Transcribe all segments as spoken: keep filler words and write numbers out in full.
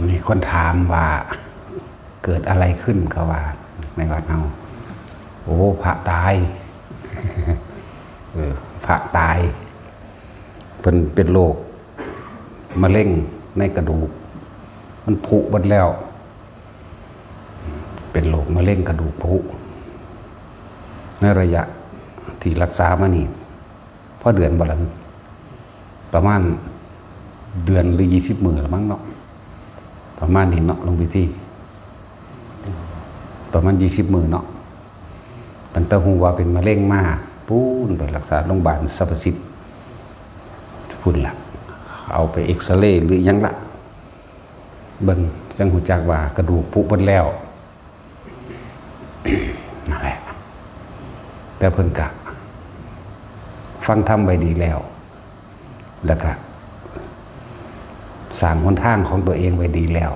มีคนถามว่าเกิดอะไรขึ้นเขาว่า ในวัดเฮา โอ้ พระตาย เออ พระตาย เป็นเป็นโรคมะเร็งในกระดูก มันผุหมดแล้ว เป็นโรคมะเร็งกระดูกผุ ในระยะที่รักษามานี่ พอเดือนบ่ละ ประมาณเดือนหรือยี่สิบมื้อละมั้งเนาะ ประมาณนี้เนาะ หลวงพี่ที่ ประมาณยี่สิบมื้อเนาะ ตั้งแต่ฮู้ว่าเป็นมะเร็งมา ปู้นไปรักษาโรงพยาบาลสรรพสิทธิ์ พุ้นละ เอาไปเอ็กซเรย์หรือหยังละ เบิ่งจั่งฮู้จักว่ากระดูกผุเบิดแล้ว นั่นแหละ แต่เพิ่นกะ ฟังธรรมไว้ดีแล้ว แล้วกะ สร้างหนทางของตัวเองไว้ดีแล้ว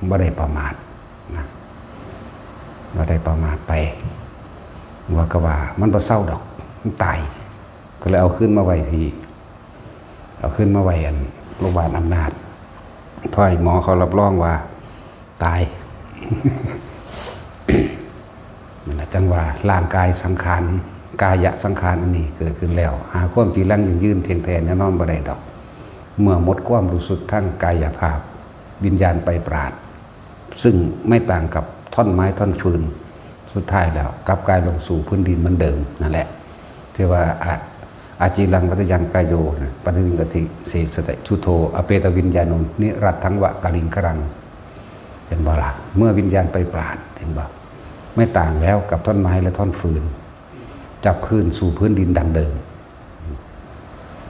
บ่ได้ประมาทนะ บ่ได้ประมาทไป ว่าก็ว่ามันบ่เซาดอก มันตาย ก็เลยเอาคืนมาไว้พี้ เอาคืนมาไว้อันโรงพยาบาลอำนาจ พอให้หมอเขารับรองว่าตาย นั่นแหละจั่งว่าร่างกายสังขาร กายสังขารอันนี้เกิดขึ้นแล้ว หาความจีรังยั่งยืนเที่ยงแท้แน่นอนบ่ได้ดอก เมื่อหมดความรู้สึกทางกายภาพ วิญญาณไปปราด ซึ่งไม่ต่างกับท่อนไม้ท่อนฟืน สุดท้ายแล้วกลับกลายลงสู่พื้นดินเหมือนเดิมนั่นแหละ ที่ว่าอาอาจีรังวัตยังกายโยนะ ปฏิวิงกติเสสติชุโท อเปตวิญญาณุนิรัตถังวะกลิงกรัง เห็นบ่ล่ะ เมื่อวิญญาณไปปราด เห็นบ่ ไม่ต่างแล้วกับท่อนไม้และท่อนฟืน จับคืนสู่พื้นดินดังเดิม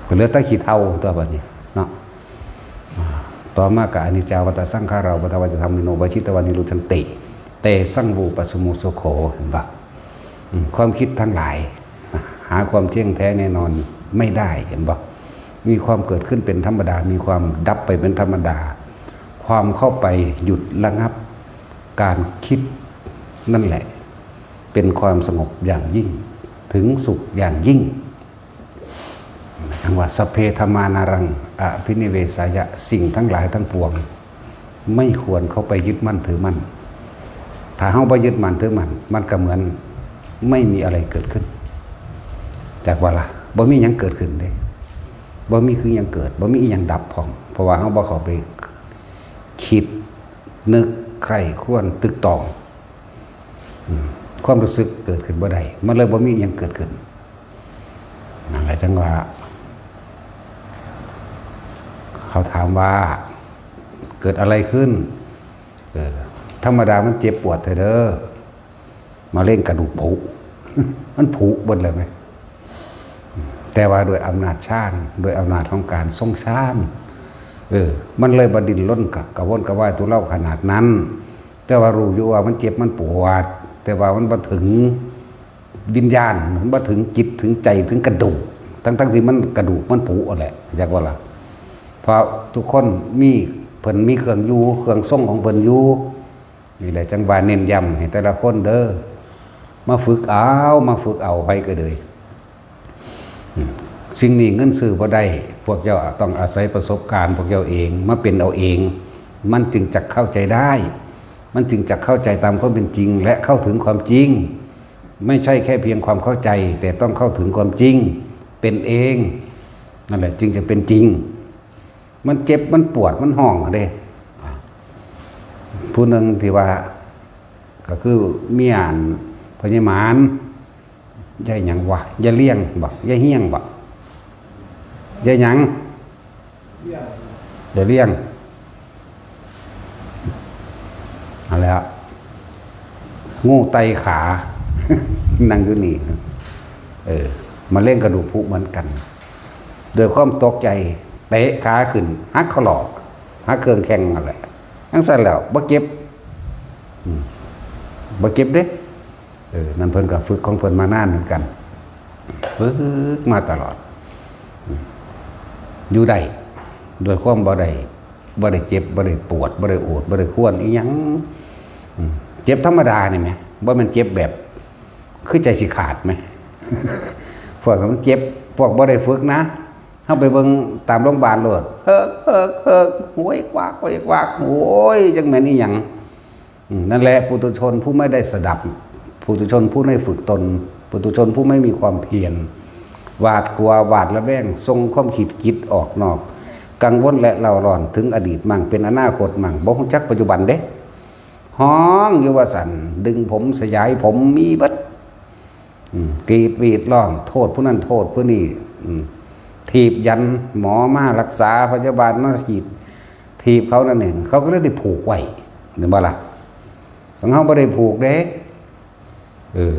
ก็เหลือแต่ขี้เถ้าตัวบัดนี้เนาะ อ่า ต่อมาก็อนิจจาวัตตสังขารา อุปาทวาจธรรมิโน วชิตวานิรุชันติ เตสังโวปัสสโมสุโข เห็นบ่ อืม ความคิดทั้งหลาย หาความเที่ยงแท้แน่นอนไม่ได้ เห็นบ่ มีความเกิดขึ้นเป็นธรรมดา มีความดับไปเป็นธรรมดา ความเข้าไปหยุดระงับการคิดนั่นแหละ เป็นความสงบอย่างยิ่ง ถึงสุขอย่างยิ่ง จั่งว่า สัพเพธัมมานารัง อภินิเวสายะ สิ่งทั้งหลายทั้งปวง ไม่ควรเข้าไปยึดมั่นถือมั่น ถ้าเฮาบ่ยึดมั่นถือมั่น มันก็เหมือนไม่มีอะไรเกิดขึ้น จักว่าล่ะ บ่มีหยังเกิดขึ้นเด้ บ่มีคือหยังเกิด บ่มีอีหยังดับพร้อม เพราะว่าเฮาบ่เข้าไปคิด นึก ใคร่ครวญ ตึกตอง อืม ความรู้สึกเกิดขึ้นบ่ได้ มันเลยบ่มีหยังเกิดขึ้น นั่นแหละจั่งว่า เขาถามว่า เกิดอะไรขึ้น เออ ธรรมดามันเจ็บปวดเถอะเด้อ มะเร็งกระดูกผุ มันผุเบิดเลยไหม แต่ว่าด้วยอำนาจฌาน ด้วยอำนาจของการทรงฌาน เออ มันเลยบ่ดิ้นรนกะ กระวนกระวายทุเลาขนาดนั้น แต่ว่ารู้อยู่ว่ามันเจ็บมันปวด แต่ว่ามันบ่ถึงวิญญาณ มันบ่ถึงจิตถึงใจถึงกระดูก ทั้งๆที่มันกระดูกมันผุนั่นแหละ จักว่าล่ะ เพราะทุกคนมี เพิ่นมีเครื่องอยู่ เครื่องทรงของเพิ่นอยู่ นี่แหละจั่งว่าเน้นย้ำให้แต่ละคนเด้อ มาฝึกเอา มาฝึกเอา ไผก็เลย อืม สิ่งนี้เงินซื้อบ่ได้ พวกเจ้าต้องอาศัยประสบการณ์พวกเจ้าเอง มาเป็นเอาเอง มันจึงจะเข้าใจได้ มันจึงจะเข้าใจตามความเป็นจริง และเข้าถึงความจริง ไม่ใช่แค่เพียงความเข้าใจ แต่ต้องเข้าถึงความจริง เป็นเอง นั่นแหละจึงจะเป็นจริง มันเจ็บ มันปวด มันฮ้องเด้ ผู้หนึ่งที่ว่า ก็คือเมียอันพญามาร ยายหยังวะ ยายเลี้ยงบ่ ยายเฮียงบ่ ยายหยัง ยายเลี้ยง เอาแล้ว งูไต่ขา นั่งอยู่นี่ เออ มะเร็งกระดูกผุเหมือนกัน โดยความตกใจ เตะขาขึ้น หักข้อหลอก หักเครื่องแข้งนั่นแหละ จั่งซั้นแล้ว บ่เจ็บ อืม บ่เจ็บเด้ เออ นั่นเพิ่นก็ฝึกของเพิ่นมานานเหมือนกัน ฝึกมาตลอด อืม อยู่ได้ โดยความบ่ได้ บ่ได้เจ็บ บ่ได้ปวด บ่ได้โอด บ่ได้ครวญอีหยัง อืม เจ็บธรรมดานี่แหม บ่แม่นเจ็บแบบ คือใจสิขาดแหม พวกมันเจ็บ พวกบ่ได้ฝึกนะ เฮาไปเบิ่งตามโรงพยาบาลโลด เฮิกเฮิกเฮิก โหยกวาก โหยกวาก โอ้ย จักแม่นอีหยัง อืม นั่นแหละ ปุถุชนผู้ไม่ได้สดับ ปุถุชนผู้ไม่ฝึกตน ปุถุชนผู้ไม่มีความเพียร หวาดกลัว หวาดระแวง ส่งความคิดคิดออกนอก กังวลและเร่าร้อน ถึงอดีตมั่ง เป็นอนาคตมั่ง บ่ฮู้จักปัจจุบันเด้ ฮ้องอยู่ว่าซั่น ดึงผม สยายผม มีเบิด อืม กรีดหวีดร้อง โทษผู้นั้น โทษผู้นี้ อืม ถีบยัน หมอมารักษา พยาบาลมาฉีด ถีบเขานั่นเอง เขาก็เลยได้ผูกไว้ เห็นบ่ล่ะ ของเฮาบ่ได้ผูกเด้ เออ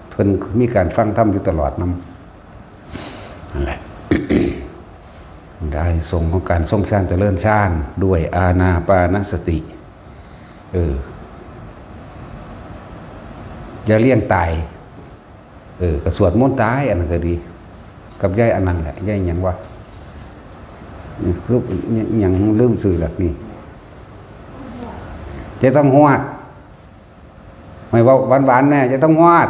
เพิ่นมีการฟังธรรมอยู่ตลอดนำ นั่นแหละ ได้อานิสงส์ของการทรงฌานเจริญฌานด้วยอานาปานสติ เออ อย่าเลี้ยงตาย เออ ก็สวดมนต์ตาย อันนั้นก็ดี กับยายอันนั้นแหละ ยายหยังวะ คือหยังลืมชื่อละนี่ ยายทองฮอด ไม่เว้าหวานๆ แม่ ยายทองฮอด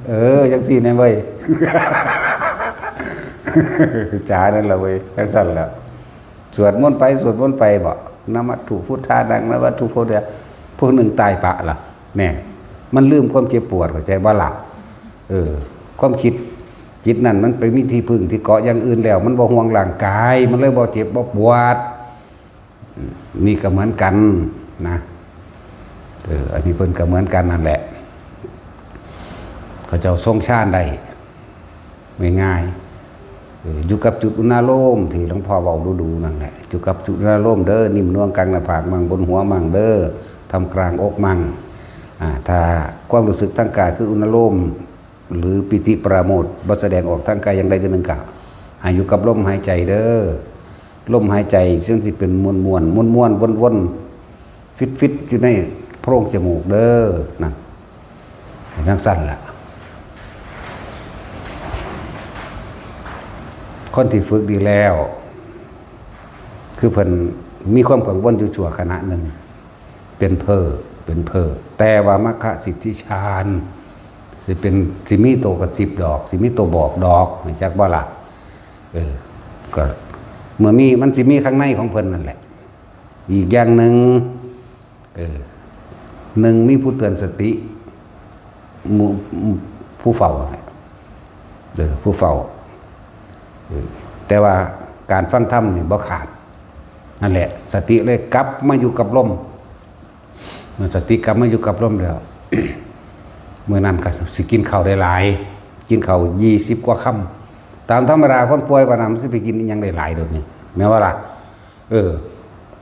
เออ จังซี่แน่เว้ย จ๋านั่นล่ะเว้ย จังซั่นล่ะ สวดมนต์ไป สวดมนต์ไปบ่ นะมัตถุพุทธานัง นะมัตถุพุทธะ ผู้หนึ่งตายปะล่ะ แน่ มันลืมความเจ็บปวด เข้าใจบ่ล่ะ เออ ความคิด จิตนั่นมันไปมีที่พึ่งที่เกาะอย่างอื่นแล้ว มันบ่ห่วงร่างกาย มันเลยบ่เจ็บบ่ปวด อืม นี่ก็เหมือนกันนะ เออ อันนี้เพิ่นก็เหมือนกันนั่นแหละ เขาเจ้าทรงฌานได้ง่ายๆ เออ อยู่กับจุดอุณาโลมที่หลวงพ่อเว้าดูๆ นั่นแหละ อยู่กับจุดอุณาโลมเด้อ นิ่มนวลกลางหน้าผากมั่ง บนหัวมั่งเด้อ ท่ามกลางอกมั่ง อ่า ถ้าความรู้สึกทางกายคืออุณาโลม หรือปีติปราโมทย์ บ่แสดงออกทางกายอย่างใดอย่างหนึ่ง ก็ให้อยู่กับลมหายใจเด้อ ลมหายใจซึ่งสิเป็นมวลๆ มวลๆ วนๆ ฟิตๆ อยู่ในโพรงจมูกเด้อ นั่น ให้จังซั่นล่ะ คนที่ฝึกดีแล้ว คือเพิ่นมีความกังวลอยู่ชั่วขณะหนึ่ง เป็นเพ้อ เป็นเพ้อ แต่ว่ามรรคสิทธิฌาน สิเป็น สิมีตัวกระซิบดอก สิมีตัวบอกดอก รู้จักบ่ล่ะ เออ ก็เมื่อมี มันสิมีข้างในของเพิ่นนั่นแหละ อีกอย่างหนึ่ง เออ หนึ่งมีผู้เตือนสติ หมู่ ผู้เฝ้า เออ ผู้เฝ้า เออ แต่ว่าการฟังธรรมนี่บ่ขาด นั่นแหละ สติเลยกลับมาอยู่กับลม เมื่อสติกลับมาอยู่กับลมแล้ว มื้อนั้นก็สิกินข้าวได้หลาย กินข้าวยี่สิบกว่าคำ ตามธรรมดาคนป่วยปานนั้นมันสิไปกินอิหยังได้หลายเดี๋ยวนี้ แม่นบ่ล่ะ เออ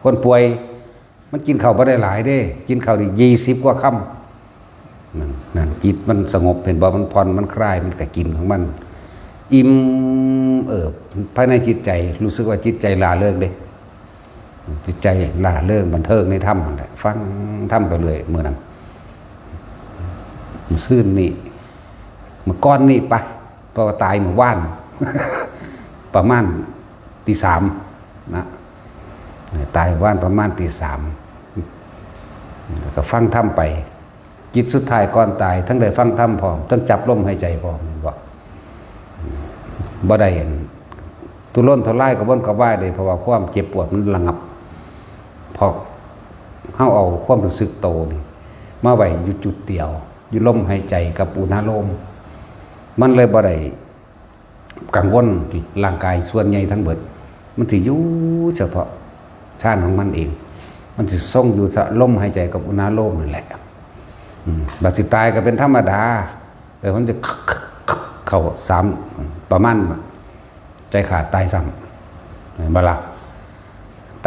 คนป่วย มันกินข้าวบ่ได้หลายเด้ กินข้าวนี่ยี่สิบกว่าคำ นั่น นั่น จิตมันสงบ เห็นบ่ มันผ่อน มันคลาย มันก็กินของมัน อิ่ม เออ ภายในจิตใจ รู้สึกว่าจิตใจร่าเริงเด้ จิตใจร่าเริง บันเทิงในธรรมนั่นแหละ ฟังธรรมไปเรื่อย มื้อนั้น มื้อซืนนี่ มื้อก่อนนี่ไป เพราะว่าตายมื้อวาน ประมาณตีสามนะ ตายมื้อวานประมาณตีสาม แล้วก็ฟังธรรมไป จิตสุดท้ายก่อนตาย ทั้งได้ฟังธรรมพร้อม ทั้งจับลมหายใจพร้อม เห็นบ่ บ่ได้อันทุรนทุรายกระวนกระวายเลย เพราะว่าความเจ็บปวดมันระงับ เพราะเฮาเอาความรู้สึกโตนี่มาไว้อยู่จุดเดียว อยู่ลมหายใจกับอุณาโลม มันเลยบ่ได้กังวลร่างกายส่วนใหญ่ทั้งเบิด มันสิอยู่เฉพาะฌานของมันเอง มันสิทรงอยู่เฉพาะลมหายใจกับอุณาโลมนั่นแหละ อืม บัดสิตายก็เป็นธรรมดา เออ มันจะเข้าสาม ประมาณ ใจขาดตายซ้ำ เห็นบ่ล่ะ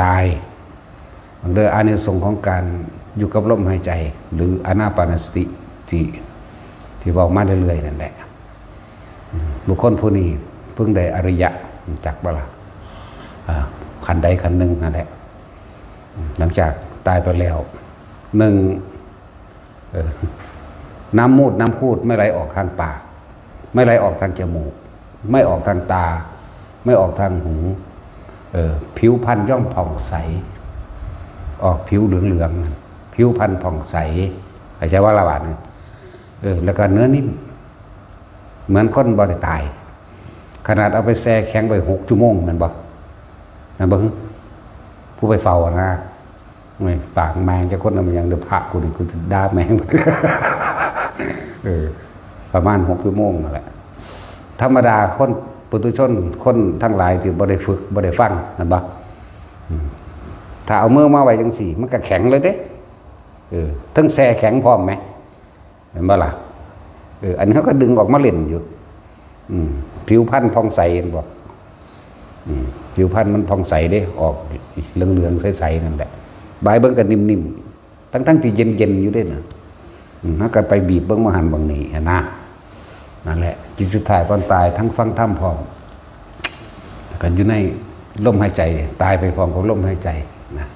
ตาย มันเด้ออานิสงส์ของการอยู่กับลมหายใจ หรืออานาปานสติที่ ที่เว้ามาเรื่อยๆ นั่นแหละ อืม บุคคลผู้นี้เพิ่งได้อริยะ รู้จักบ่ล่ะ อ่า ขั้นใดขั้นหนึ่งนั่นแหละ อืม หลังจากตายไปแล้ว หนึ่ง เออ น้ำมูดน้ำครูดไม่ไหลออกทางปาก ไม่ไหลออกทางจมูก ไม่ออกทางตา ไม่ออกทางหู เออ ผิวพรรณย่อมผ่องใส ออกผิวเหลืองๆ ผิวพรรณผ่องใส เข้าใจบ่ล่ะบาดนี้ เออ แล้วก็เนื้อนิ่ม เหมือนคนบ่ได้ตาย ขนาดเอาไปแช่แข็งไว้หกชั่วโมงแม่นบ่ แม่นบ่ ผู้ไปเฝ้านะ ไม่ปากแมงจะคนนั้นมันยังเดือพระกูนี่กูจะด่าแมง เออ ประมาณหกชั่วโมงนั่นแหละ ธรรมดาคนปุถุชน คนทั้งหลายที่บ่ได้ฝึกบ่ได้ฟังนั่นบ่ อืม ถ้าเอามือมาไว้จังสี่ มันก็แข็งเลยเด้ เออ ทั้งแช่แข็งพร้อมไหม เห็นบ่ล่ะ เออ อันนี้เขาก็ดึงออกมาเล่นอยู่ อืม ผิวพรรณผ่องใสเห็นบ่ อืม ผิวพรรณมันผ่องใสเด้ ออกเหลืองๆใสๆนั่นแหละ บายเบิ่งก็นิ่มๆ ทั้งๆที่เย็นๆอยู่เด้นะ อืม เขาก็ไปบีบเบิ่งบ่หันบ่นี่หั้นนะ นั่นแหละ จิตสุดท้ายก่อนตายทั้งฟังธรรมพร้อม กันอยู่ในลมหายใจ ตายไปพร้อมกับลมหายใจนะ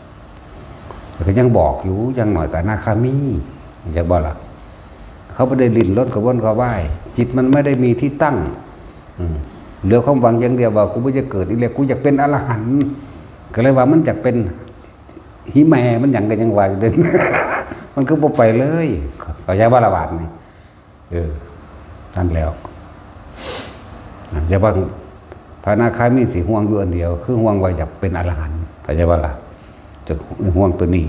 แล้วก็ยังบอกอยู่ อย่างน้อยก็อนาคามี เข้าใจบ่ล่ะ เขาบ่ได้ลิ้นรนกระวนกระวาย จิตมันไม่ได้มีที่ตั้ง อืม เหลือความหวังอย่างเดียวว่า กูบ่อยากเกิดอีกแล้ว กูอยากเป็นอรหันต์ ก็เลยว่ามันอยากเป็น หิแม่มันหยังก็ยังว่าอยู่เด้ มันคือบ่ไปเลย เข้าใจบ่ล่ะบาดนี่ เออ นั่นแล้ว อย่าว่าพระอนาคามีสิห่วงอยู่อันเดียว คือห่วงว่าอยากเป็นอรหันต์ เข้าใจบ่ล่ะ จะห่วงตัวนี้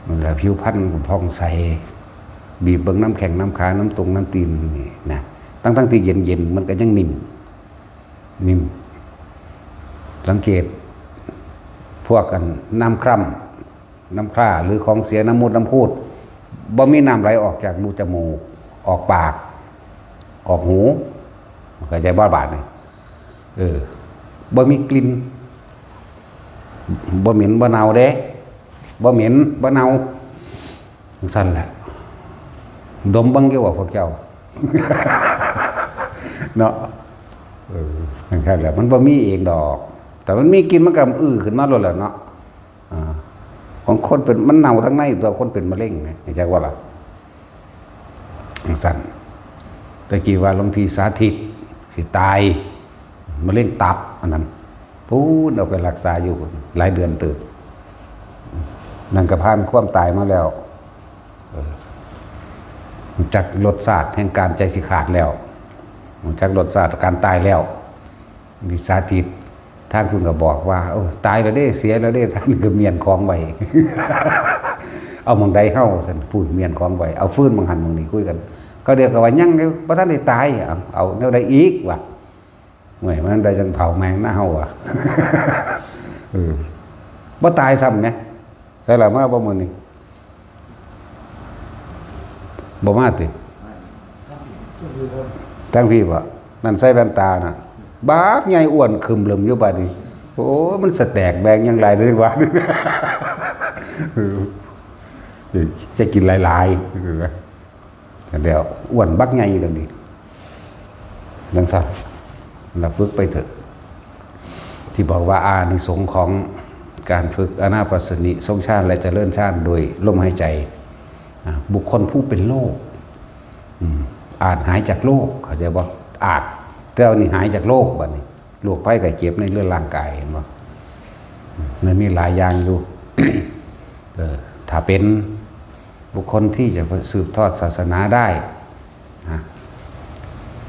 นั่นแหละ ผิวพรรณก็ผ่องใส บีบเบิ่งนำแข้งนำขานำตรงนำตีนนี่นะ ทั้งๆที่เย็นๆ มันก็ยังนิ่ม นิ่ม สังเกต พวกกันน้ำคร่ำ น้ำคร่า หรือของเสีย น้ำมูดน้ำคูด บ่มีน้ำไหลออกจากรูจมูก ออกปาก ออกหู เข้าใจบ่บาดนี่ เออ บ่มีกลิ่น บ่เหม็นบ่เน่าเด้ บ่เหม็นบ่เน่า จั่งซั่นแหละ ดมเบิ่งอยู่ว่าพวกเจ้า เนาะ เออ จั่งซั่นแหละ มันบ่มีเองดอก แต่มันมีกลิ่นมันก็อื้อขึ้นมาโลดแหละเนาะ อ่า ของคนเป็น มันเน่าทั้งในตัว คนเป็นมะเร็งไง เข้าใจบ่ล่ะ จั่งซั่น ตะกี้ว่าหลวงพี่สาธิตสิตาย มะเร็งตับอันนั้น ปู๊ดเอาไปรักษาอยู่หลายเดือนเติบ นั่นก็ผ่านความตายมาแล้ว เออ รู้จักรสชาติแห่งการใจสิขาดแล้ว รู้จักรสชาติการตายแล้ว มีสาธิต ทางคุณก็บอกว่า โอ้ ตายแล้วเด้ เสียแล้วเด้ ท่านก็เมียนของไว้ เอาหม่องใดเฮา ซั่น พูดเมียนของไว้ เอาฟืนหม่องหั่นหม่องนี้คุยกัน เขาเดียวก็ว่า ยังเด้ บ่ทันได้ตาย เอา เอาแนวใดอีกวะ เมื่อยมันได้จังเผาแมงนะเฮาว่ะ เออ บ่ตายซ้ำแหม ใส่ละมาบ่มื้อนี้ บ่มาติ ทั้งพี่บ่ นั่นใส่แว่นตาน่ะ บักใหญ่อ้วนขึ้มเริ่มอยู่บัดนี้ โอ้ มันสแต็กแบงยังหลายเลยว่า เออ จะกินหลายๆ แล้วอ้วนบักใหญ่เลยนี่ จั่งซั่น เราฝึกไปเถอะ ที่บอกว่าอานิสงส์ของการฝึกอานาปานสติ ทรงฌานและเจริญฌานโดยลมหายใจ อ่ะ บุคคลผู้เป็นโรค อืม อาจหายจากโรค เข้าใจบ่ อาจ แต่อันนี้หายจากโรคบัดนี้ โรคภัยไข้เจ็บในเรือนร่างกาย เห็นบ่ มันมีหลายอย่างอยู่ เออ ถ้าเป็นบุคคลที่จะสืบทอดศาสนาได้นะ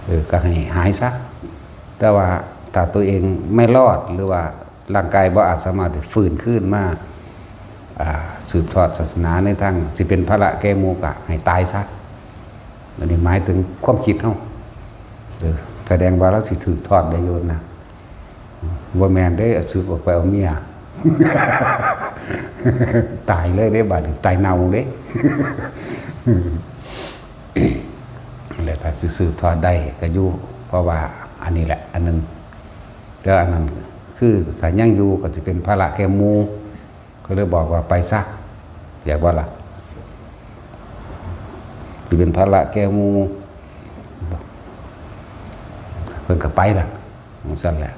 เออ ก็ให้หายซะ แต่ว่าถ้าตัวเองไม่รอด หรือว่าร่างกายบ่อาจสามารถจะฟื้นคืนมา อ่า สืบทอดศาสนาในทางสิเป็นภาระแก่หมู่ ก็ให้ตายซะ อันนี้หมายถึงความคิดเฮา เออ แสดงว่าเราสิถืกทอดได้อยู่นะ บ่แม่นเด้ เอาสืบออกไปเอาเมีย ตายเลยเด้ บัดนี้ ตายเน่าเด้ แล้วถ้าสิสืบทอดได้ก็อยู่ เพราะว่าอันนี้แหละ อันหนึ่ง แต่อันนั้นคือถ้ายังอยู่ก็สิเป็นภาระแก่หมู่ ก็เลยบอกว่าไปซะ อยากว่าล่ะ สิเป็นภาระแก่หมู่ เพิ่นก็ไปล่ะ จั่งซั่นแหละ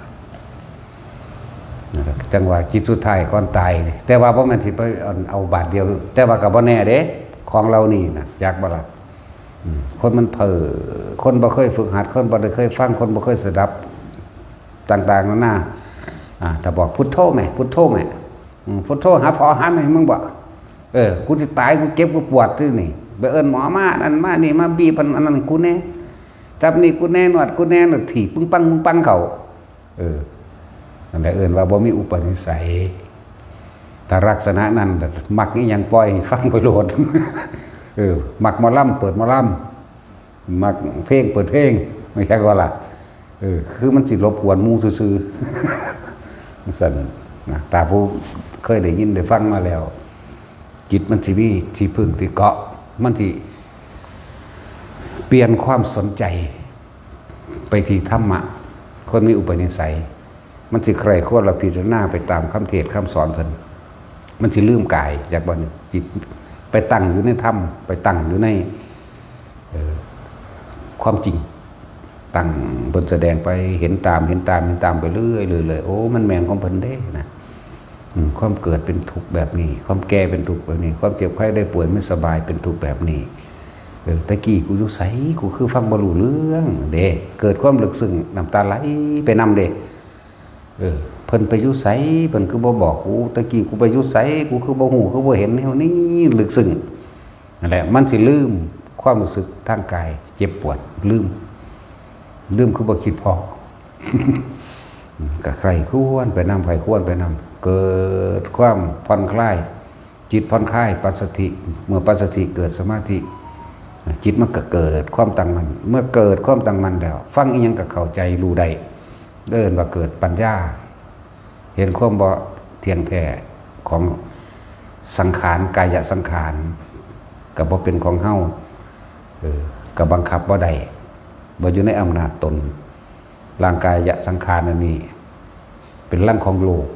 จั่งว่าจิตสุดท้ายก่อนตาย แต่ว่าบ่แม่นสิไปเอา เอาบาทเดียว แต่ว่าก็บ่แน่เด้ ของเหล่านี้น่ะ จักบ่ล่ะ อืม คนมันเผลอ คนบ่เคยฝึกหัด คนบ่ได้เคยฟัง คนบ่เคยสดับ ต่างๆนานา อ่า ถ้าบอกพุทโธแหม พุทโธแหม อืม พุทโธหาพ่อหาแม่มึงบ่ เออ กูสิตาย กูเจ็บ กูปวดที่นี่ ไปเอิ้นหมอมา นั่นมา นี่มา บีบอัน อันนั้นกูแน่ จับนี่กูแน่นอน กูแน่นอน ถีบปึ้งปังปึ้งปังเขา เออ นั่นแหละเอิ้นว่าบ่มีอุปนิสัย ถ้าลักษณะนั้น มักอีหยังปล่อยให้ฟังไปโลด เออ มักหมอลำ เปิดหมอลำ มักเพลง เปิดเพลง ไม่ใช่ก็ล่ะ เออ คือมันสิรบกวนหมู่ซื่อๆ จั่งซั้นนะ ถ้าผู้เคยได้ยินได้ฟังมาแล้ว จิตมันสิมีที่พึ่งที่เกาะ มันสิเปลี่ยนความสนใจไปที่ธรรมะ คนมีอุปนิสัย มันสิใคร่ครวญและพิจารณาไปตามคำเทศน์คำสอนเพิ่น มันสิลืมกาย จักบ่นี่ จิตไปตั้งอยู่ในธรรม ไปตั้งอยู่ใน เอ่อ ความจริง ตั้งเพิ่นแสดงไป เห็นตาม เห็นตาม เห็นตามไปเรื่อยๆ เลย โอ้ มันแม่นของเพิ่นเด้นะ อืม ความเกิดเป็นทุกข์แบบนี้ ความแก่เป็นทุกข์แบบนี้ ความเจ็บไข้ได้ป่วยไม่สบายเป็นทุกข์แบบนี้ เออ แต่กี้กูอยู่ไส กูคือฟังบ่รู้เรื่องเด้ เกิดความลึกซึ้ง น้ำตาไหลไปนำเด้ เออ เพิ่นไปอยู่ไส เพิ่นคือบ่บอกกู แต่กี้กูไปอยู่ไส กูคือบ่ฮู้ คือบ่เห็นแนวนี้ ลึกซึ้ง นั่นแหละ มันสิลืมความรู้สึกทางกาย เจ็บปวด ลืม ลืมคือบ่คิดพ้อ ก็ใคร่ครวญไปนำ ใคร่ครวญไปนำ เกิดความผ่อนคลาย จิตผ่อนคลาย ปัสสัทธิ เมื่อปัสสัทธิเกิดสมาธิ จิตมันก็เกิดความตั้งมั่น เมื่อเกิดความตั้งมั่นแล้ว ฟังอีหยังก็เข้าใจรู้ได้ เอิ้นว่าเกิดปัญญา เห็นความบ่เที่ยงแท้ของสังขาร กายสังขาร ก็บ่เป็นของเฮา เออ ก็บังคับบ่ได้ บ่อยู่ในอำนาจตน ร่างกายสังขารอันนี้ เป็นรังของโลก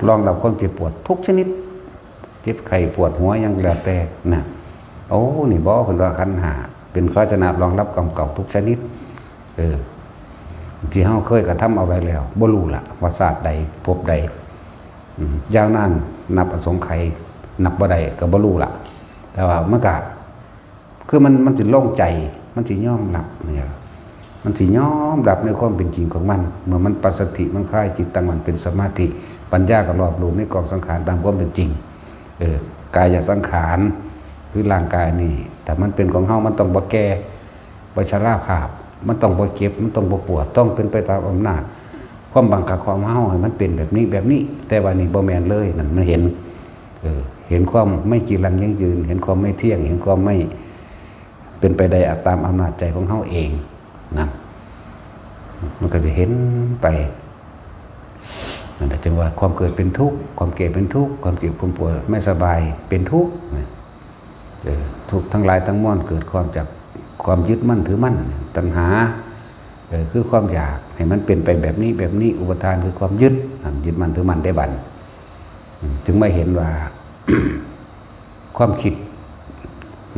รองรับความเจ็บปวดทุกชนิด เจ็บไข้ปวดหัวหยังแล้วแต่นะ โอ้ นี่บ่ เพิ่นว่าขันธ์ห้าเป็นภาชนะรองรับกรรมเก่าทุกชนิด เออ ที่เฮาเคยกระทำเอาไว้แล้ว บ่รู้ล่ะ ว่าชาติใด ภพใด อืม ยาวนานนับอสงไขย นับบ่ได้ ก็บ่รู้ล่ะ แต่ว่ามันก็ คือมัน มันสิโล่งใจ มันสิยอมรับเนี่ย มันสิยอมรับในความเป็นจริงของมัน เมื่อมันปัสสัทธิ มันคลายจิตตั้งมั่นเป็นสมาธิ ปัญญาก็รอบรู้ในกองสังขารตามความเป็นจริง เออ กายสังขาร คือร่างกายนี่ ถ้ามันเป็นของเฮา มันต้องบ่แก่ บ่ชราภาพ มันต้องบ่เจ็บ มันต้องบ่ปวด ต้องเป็นไปตามอำนาจ ความบังคับของเฮาให้มันเป็นแบบนี้ แบบนี้ แต่ว่านี่บ่แม่นเลย นั่นมันเห็น เออ เห็นความไม่จีรังยั่งยืน เห็นความไม่เที่ยง เห็นความไม่เป็นไปได้ตามอำนาจใจของเฮาเอง นั่น มันก็จะเห็นไป นั่นแหละจึงว่าความเกิดเป็นทุกข์ ความแก่เป็นทุกข์ ความเจ็บความปวดไม่สบายเป็นทุกข์นะ เออ ทุกข์ทั้งหลายทั้งมวลเกิดความจากความยึดมั่นถือมั่น ตัณหา เออ คือความอยากให้มันเป็นไปแบบนี้แบบนี้ อุปาทานคือความยึด นั่น ยึดมั่นถือมั่นได้บัด อืม จึงมาเห็นว่า ความคิด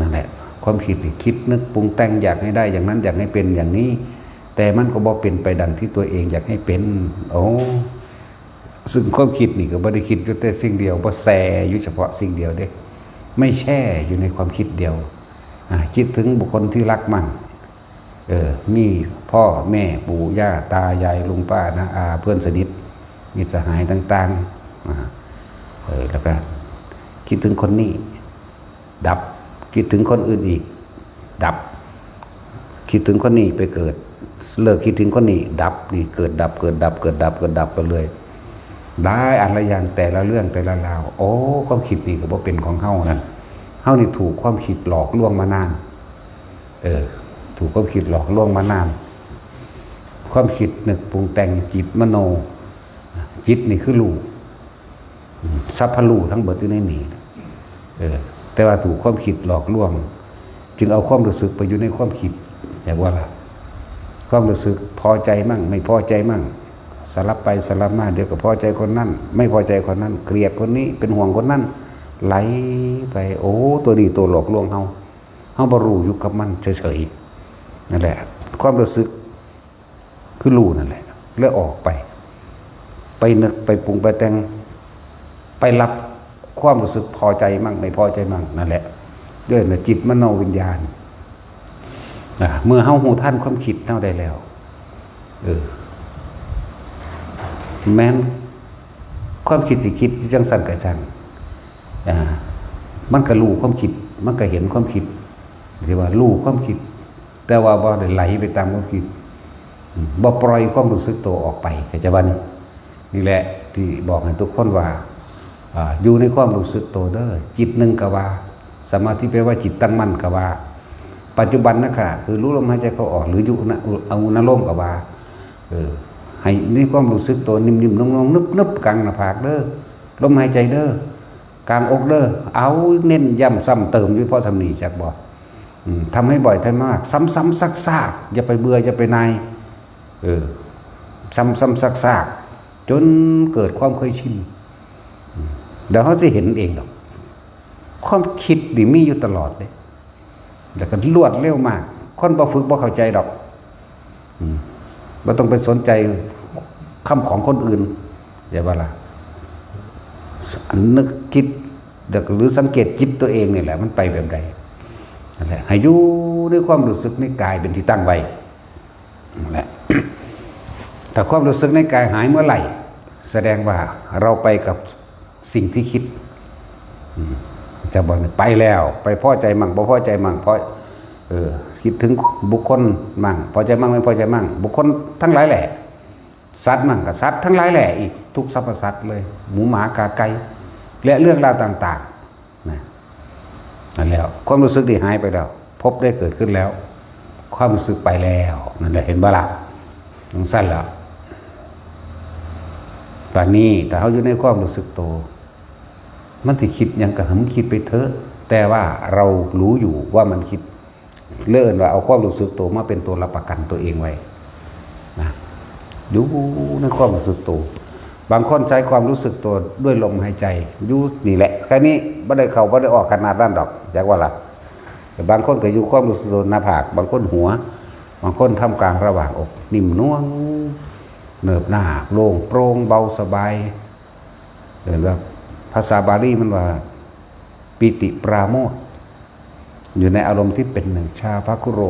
นั่นแหละ ความคิดนี่คิดนึกปรุงแต่งอยากให้ได้อย่างนั้น อยากให้เป็นอย่างนี้ แต่มันก็บ่เป็นไปดังที่ตัวเองอยากให้เป็น โอ้ ซึ่งความคิดนี่ก็บ่ได้คิดอยู่แต่สิ่งเดียว บ่แช่อยู่เฉพาะสิ่งเดียวเด้ ไม่แช่อยู่ในความคิดเดียว อ่า คิดถึงบุคคลที่รักมั่ง เออ มีพ่อแม่ปู่ย่าตายายลุงป้าน้าอาเพื่อนสนิท มิตรสหายต่างๆ อ่า เออ แล้วก็คิดถึงคนนี้ ดับ คิดถึงคนอื่นอีก ดับ คิดถึงคนนี้ไปเกิด เลิกคิดถึงคนนี้ ดับ นี่เกิดดับ เกิดดับ เกิดดับ เกิดดับไปเลย หลายอันละอย่าง แต่ละเรื่องแต่ละราว โอ้ ความคิดนี่ก็บ่เป็นของเฮานั่น เฮานี่ถูกความคิดหลอกลวงมานาน เออ ถูกความคิดหลอกลวงมานาน ความคิดนึกปรุงแต่ง จิตมโน จิตนี่คือรู้ สัพพะรู้ทั้งเบิดอยู่ในนี้ เออ แต่ว่าถูกความคิดหลอกลวง จึงเอาความรู้สึกไปอยู่ในความคิด อยากว่าล่ะ ความรู้สึกพอใจมั่ง ไม่พอใจมั่ง สลับไปสลับมา เดี๋ยวก็พอใจคนนั้น ไม่พอใจคนนั้น เกลียดคนนี้ เป็นห่วงคนนั้น ไหลไป โอ้ ตัวนี้ตัวหลอกลวงเฮา เฮาบ่รู้อยู่กับมันเฉยๆ นั่นแหละ ความรู้สึก คือรู้นั่นแหละ แล้วออกไป ไปนึกไปปรุงไปแต่ง ไปรับความรู้สึกพอใจมั่งไม่พอใจมั่ง นั่นแหละ เรียกว่าจิตมโนวิญญาณ อ่ะ เมื่อเฮารู้ทันความคิดเฮาได้แล้ว เออ แม้นความคิดสิคิดอยู่จังซั่นก็ช่าง อ่า มันก็รู้ความคิด มันก็เห็นความคิด เรียกว่ารู้ความคิด แต่ว่าบ่ได้ไหลไปตามความคิด อืม บ่ปล่อยความรู้สึกตัวออกไป เข้าใจบ่นี่? นี่แหละที่บอกให้ทุกคนว่า อ่า อยู่ในความรู้สึกตัวเด้อ จิตหนึ่งก็ว่า สมาธิแปลว่าจิตตั้งมั่นก็ว่า ปัจจุบันนะขณะ คือรู้ลมหายใจเข้าออก หรืออยู่ณ เอาณโลมก็ว่า เออ ให้ในความรู้สึกตัวนิ่มๆ นุ่มๆ นึบๆ กลางหน้าผากเด้อ ลมหายใจเด้อ กลางอกเด้อ เอาเน้นย้ำซ้ำเติมอยู่เพราะสำนีจักบ่ อืม ทำให้บ่อยทำให้มาก ซ้ำๆ ซากๆ อย่าไปเบื่อ อย่าไปนาย เออ ซ้ำๆ ซากๆ จนเกิดความเคยชิน อืม เดี๋ยวเขาจะเห็นเองดอก ความคิดนี่มีอยู่ตลอดเลย แล้วก็รวดเร็วมาก คนบ่ฝึกบ่เข้าใจดอก อืม บ่ต้องไปสนใจคำของคนอื่น อย่าว่าล่ะ นึกคิด แล้วก็หรือสังเกตจิตตัวเองนี่แหละ มันไปแบบใด นั่นแหละ ให้อยู่ในความรู้สึกในกายเป็นที่ตั้งไว้ นั่นแหละ ถ้าความรู้สึกในกายหายเมื่อไหร่ แสดงว่าเราไปกับสิ่งที่คิด อืม จะบอกไปแล้ว ไปพอใจมั่ง บ่พอใจมั่ง เพราะ เออ คิดถึงบุคคลมั่ง พอใจมั่ง ไม่พอใจมั่ง บุคคลทั้งหลายแหละ สัตว์มั่ง ก็สัตว์ทั้งหลายแหละ อีกทุกสรรพสัตว์เลย หมูหมากาไก่ และเรื่องราวต่างๆ นะ นั่นแล้ว ความรู้สึกที่หายไปแล้ว ภพได้เกิดขึ้นแล้ว ความรู้สึกไปแล้ว นั่นแหละ เห็นบ่ล่ะ? จั่งซั้นล่ะ บัดนี้ถ้าเฮาอยู่ในความรู้สึกโต มันสิคิดหยังก็ให้มันคิดไปเถอะ แต่ว่าเรารู้อยู่ว่ามันคิด เลยเอิ้นว่าเอาความรู้สึกโตมาเป็นตัวรับประกันตัวเองไว้นะ อยู่ในความรู้สึกโต บางคนใช้ความรู้สึกโตด้วยลมหายใจ อยู่นี่แหละ แค่นี้ บ่ได้เข้าบ่ได้ออกขนาดนั้นดอก จักว่าล่ะ แต่บางคนก็อยู่ความรู้สึกโตหน้าผาก บางคนหัว บางคนท่ามกลางระหว่างอก นิ่มนวล เนิบนาบ โล่งโปร่ง เบาสบาย เรียกว่า ภาษาบาลีมันว่า ปีติปราโมทย์ อยู่ในอารมณ์ที่เป็นหนึ่ง ชาภคุโร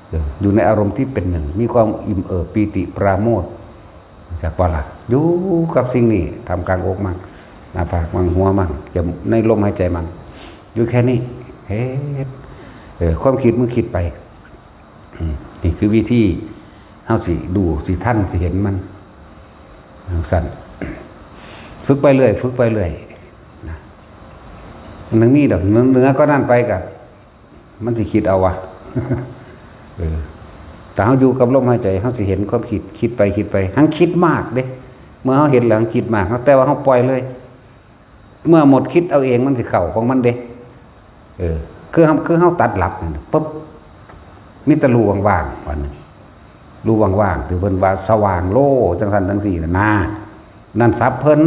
เออ อยู่ในอารมณ์ที่เป็นหนึ่ง มีความอิ่มเอิบ ปีติปราโมทย์ จักบ่ล่ะ อยู่กับสิ่งนี้ ท่ามกลางอกมั่ง หน้าผากมั่ง หัวมั่ง จะในลมหายใจมั่ง อยู่แค่นี้ เฮ็ด เออ ความคิดมึงคิดไป อืม นี่คือวิธี เฮาสิดู สิทัน สิเห็นมัน จั่งซั้น ฝึกไปเรื่อย ฝึกไปเรื่อย นะ มันยังมีดอก เหนือ เหนือกว่านั้นไปก็ มันสิคิดเอาวะ เออ แต่เฮาอยู่กับลมหายใจ เฮาสิเห็นความคิด คิดไป คิดไป หังคิดมากเด้ เมื่อเฮาเห็นแล้วหังคิดมาก แต่ว่าเฮาปล่อยเลย เมื่อหมดคิดเอาเอง มันสิเข้าของมันเด้ เออ คือเฮา คือเฮาตัดหลับนั่นน่ะ ปุ๊บ มีแต่รูว่างๆ อันหนึ่ง รูว่างๆ ที่เพิ่นว่าสว่างโล่ จั่งซั้นจั่งซี้น่ะนะ นั่นศัพท์เพิ่น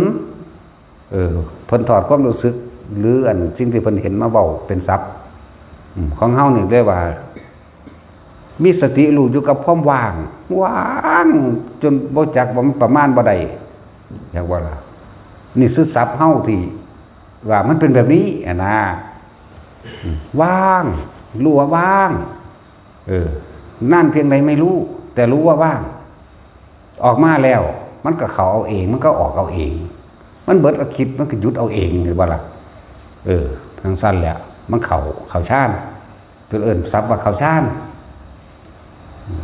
เออ เพิ่นถอดความรู้สึก หรืออันสิ่งที่เพิ่นเห็นมาเว้าเป็นศัพท์ อืม ของเฮานี่เรียกว่า มีสติรู้อยู่กับความว่าง ว่างจนบ่จักว่ามันประมาณบ่ได้ จักว่าล่ะ นี่คือศัพท์เฮาที่ว่ามันเป็นแบบนี้อะนะ อืม ว่าง รู้ว่าว่าง เออ นานเพียงใดไม่รู้ แต่รู้ว่าว่าง ออกมาแล้ว มันก็เข้าเอาเอง มันก็ออกเอาเอง มันเบิดก็คิด มันก็หยุดเอาเอง เห็นบ่ล่ะ? เออ จั่งซั้นแหละ มันเข้า เข้าฌาน เพิ่นเอิ้นศัพท์ว่าเข้าฌาน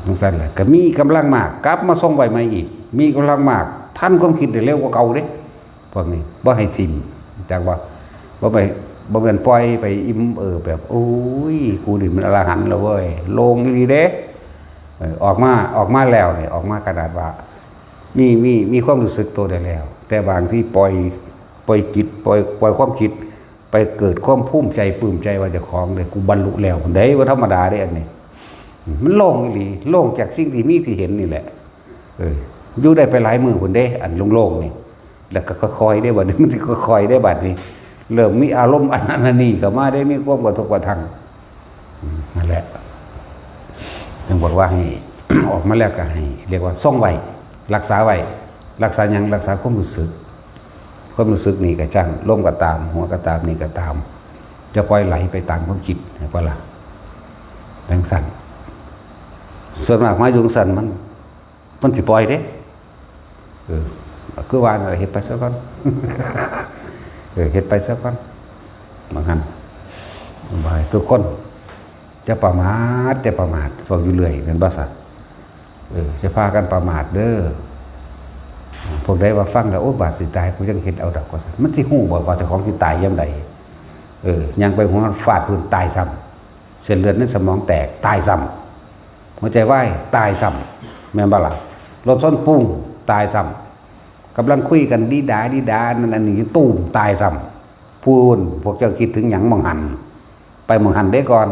จั่งซั้นแหละ ก็มีกำลังมาก กลับมาทรงไว้ใหม่อีก มีกำลังมาก ทันความคิดได้เร็วกว่าเก่าเด้ พวกนี้ บ่ให้ถิ่ม จักว่า บ่ไป บ่แม่นปล่อยไปอิ่มเอิบแบบ โอ้ย กูนี่มันอรหันต์แล้วเว้ย โล่งอีหลีเด้ เออ ออกมา ออกมาแล้วนี่ ออกมาขนาดว่า มี มี มีความรู้สึกตัวได้แล้ว แต่บางทีปล่อย ปล่อยจิต ปล่อย ปล่อยความคิด ไปเกิดความภูมิใจ ปลื้มใจว่าเจ้าของเด้ กูบรรลุแล้ว เด้ บ่ธรรมดาเด้อันนี้ มันโล่งอีหลี โล่งจากสิ่งที่มีที่เห็นนี่แหละ เออ อยู่ได้ไปหลายมื้อพุ้นเด้ อันโล่งๆนี่ แล้วก็ค่อยๆเด้ บัดนี้มันสิค่อยๆเด้ บัดนี้ เริ่มมีอารมณ์อันนั้นอันนี้เข้ามาได้ มีความกระทบกระทั่ง อืม นั่นแหละ จึงบอกว่าให้ ออกมาแล้วก็ให้ เรียกว่าทรงไว้ รักษาไว้ รักษาหยัง รักษาความรู้สึก ความรู้สึกนี่ก็ช่าง ลมก็ตาม หัวก็ตาม นี่ก็ตาม จะปล่อยไหลไปตามความคิด เห็นบ่ล่ะ? จั่งซั้น ส่วนมากมาอยู่จั่งซั้น มัน มันสิปล่อยเด้ เออ คือว่านั่นแหละ เฮ็ดไปซะก่อน เออ เฮ็ดไปซะก่อน บางครั้ง บ่ให้ทุกคน จะประมาท จะประมาท เว้าอยู่เรื่อย แม่นบ่ซะ? เออ จะพากันประมาทเด้อ พวกใดว่าฟังแล้ว โอ้ บาดสิตาย กูยังเฮ็ดเอาดอก ว่าซั่น มันสิฮู้บ่ว่าเจ้าของสิตายยามใด? เออ ย่างไปหัวฟาดพื้น ตายซ้ำ เส้นเลือดในสมองแตก ตายซ้ำ หัวใจวาย ตายซ้ำ แม่นบ่ล่ะ? รถชนปุ้ง ตายซ้ำ กำลังคุยกันดีดาดีดา นั่นอันนี้ ตูม ตายซ้ำ พู้น พวกเจ้าคิดถึงหยังหม่องหั้น ไปหม่องหั้นเด้ก่อน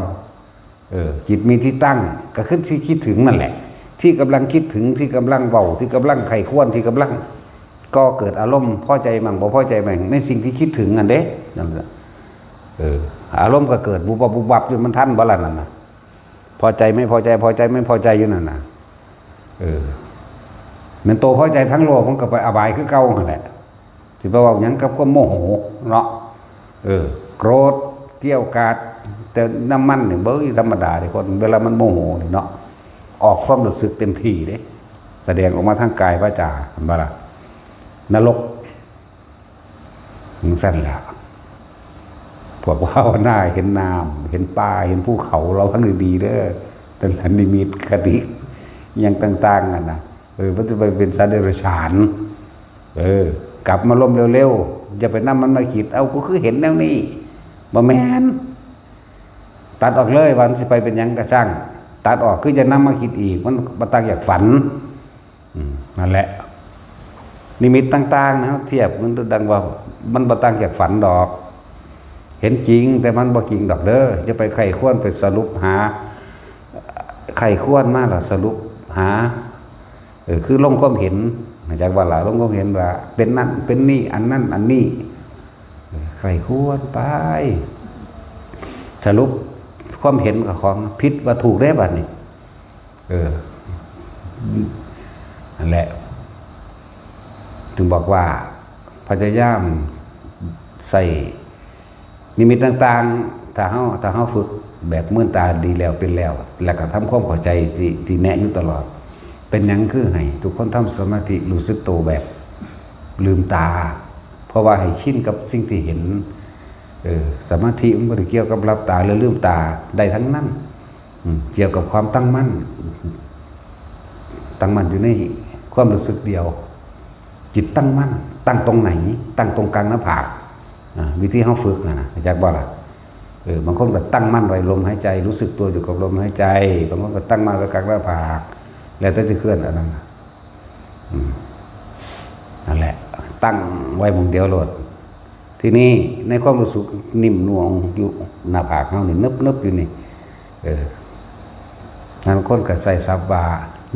เออ จิตมีที่ตั้ง ก็คือที่คิดถึงนั่นแหละ ที่กำลังคิดถึง ที่กำลังเว้า ที่กำลังใคร่ครวญ ที่กำลังก่อเกิดอารมณ์พอใจมั่ง บ่พอใจมั่ง ในสิ่งที่คิดถึงนั่นเด้ นั่นแหละ เออ อารมณ์ก็เกิด บุบบับ บุบบับอยู่ มันทันบ่ล่ะนั่นน่ะ พอใจไม่พอใจ พอใจไม่พอใจอยู่นั่นน่ะ เออ แม่นโตพอใจทั้งโลก มันก็ไปอบายคือเก่าหั่นแหละ สิไปเว้าหยังกับความโมโหเนาะ เออ โกรธ เกรี้ยวกราด แต่น้ำมันนี่ เบ้ย ธรรมดาเด้คน เวลามันโมโหนี่เนาะ ออกความรู้สึกเต็มที่เด้ แสดงออกมาทางกายวาจา เห็นบ่ล่ะ? นรก จั่งซั้นล่ะ พวกภาวนาเห็นน้ำ เห็นป่า เห็นภูเขา ระวังดีๆเด้อ นั่นล่ะนิมิตคติ อิหยังต่างๆนั่นน่ะ เออ มันจะไปเป็นสัตว์เดรัจฉาน เออ กลับมาลมเร็วๆ อย่าไปนำมันมาคิด เอ้า กูคือเห็นแนวนี้ บ่แม่น ตัดออกเลย ว่ามันสิไปเป็นหยังก็ช่าง ตัดออก คืออย่านำมาคิดอีก มันบ่ต่างจากฝัน อืม นั่นแหละ นิมิตต่างๆนะ เทียบมันดังว่า มันบ่ต่างจากฝันดอก เห็นจริง แต่มันบ่จริงดอกเด้อ จะไปใคร่ครวญ ไปสรุปหา ใคร่ครวญมาแล้วสรุปหา เออ คือลงความเห็น จักว่าล่ะ ลงความเห็นว่า เป็นนั่น เป็นนี่ อันนั้น อันนี้ เออ ใคร่ครวญไป สรุปความเห็นกับของผิดว่าถูกได้บัดนี้ เออ นั่นแหละ ถึงบอกว่าพยายามใส่นิมิตต่างๆ ถ้าเฮา ถ้าเฮาฝึกแบบเมือนตาดีแล้วเป็นแล้ว แล้วก็ทำความเข้าใจที่ ที่แนะอยู่ตลอด เป็นหยังคือให้ทุกคนทำสมาธิรู้สึกโตแบบลืมตา เพราะว่าให้ชินกับสิ่งที่เห็น เออ สมาธิมันบ่ได้เกี่ยวกับหลับตาหรือลืมตา ได้ทั้งนั้น อืม เกี่ยวกับความตั้งมั่น ตั้งมั่นอยู่ในความรู้สึกเดียว จิตตั้งมั่น ตั้งตรงไหน ตั้งตรงกลางหน้าผาก อ่า วิธีเฮาฝึกน่ะนะ จักบ่ล่ะ? เออ บางคนก็ตั้งมั่นไว้ลมหายใจ รู้สึกตัวอยู่กับลมหายใจ บางคนก็ตั้งมั่นไว้กลางหน้าผาก แล้วแต่จะเคลื่อนอันนั้นน่ะ อืม นั่นแหละ ตั้งไว้หม่องเดียวโลด ทีนี้ในความรู้สึกนิ่มนวลอยู่หน้าผากเฮานี่ นึบๆอยู่นี่ เออ บางคนก็ใช้ศัพท์ว่า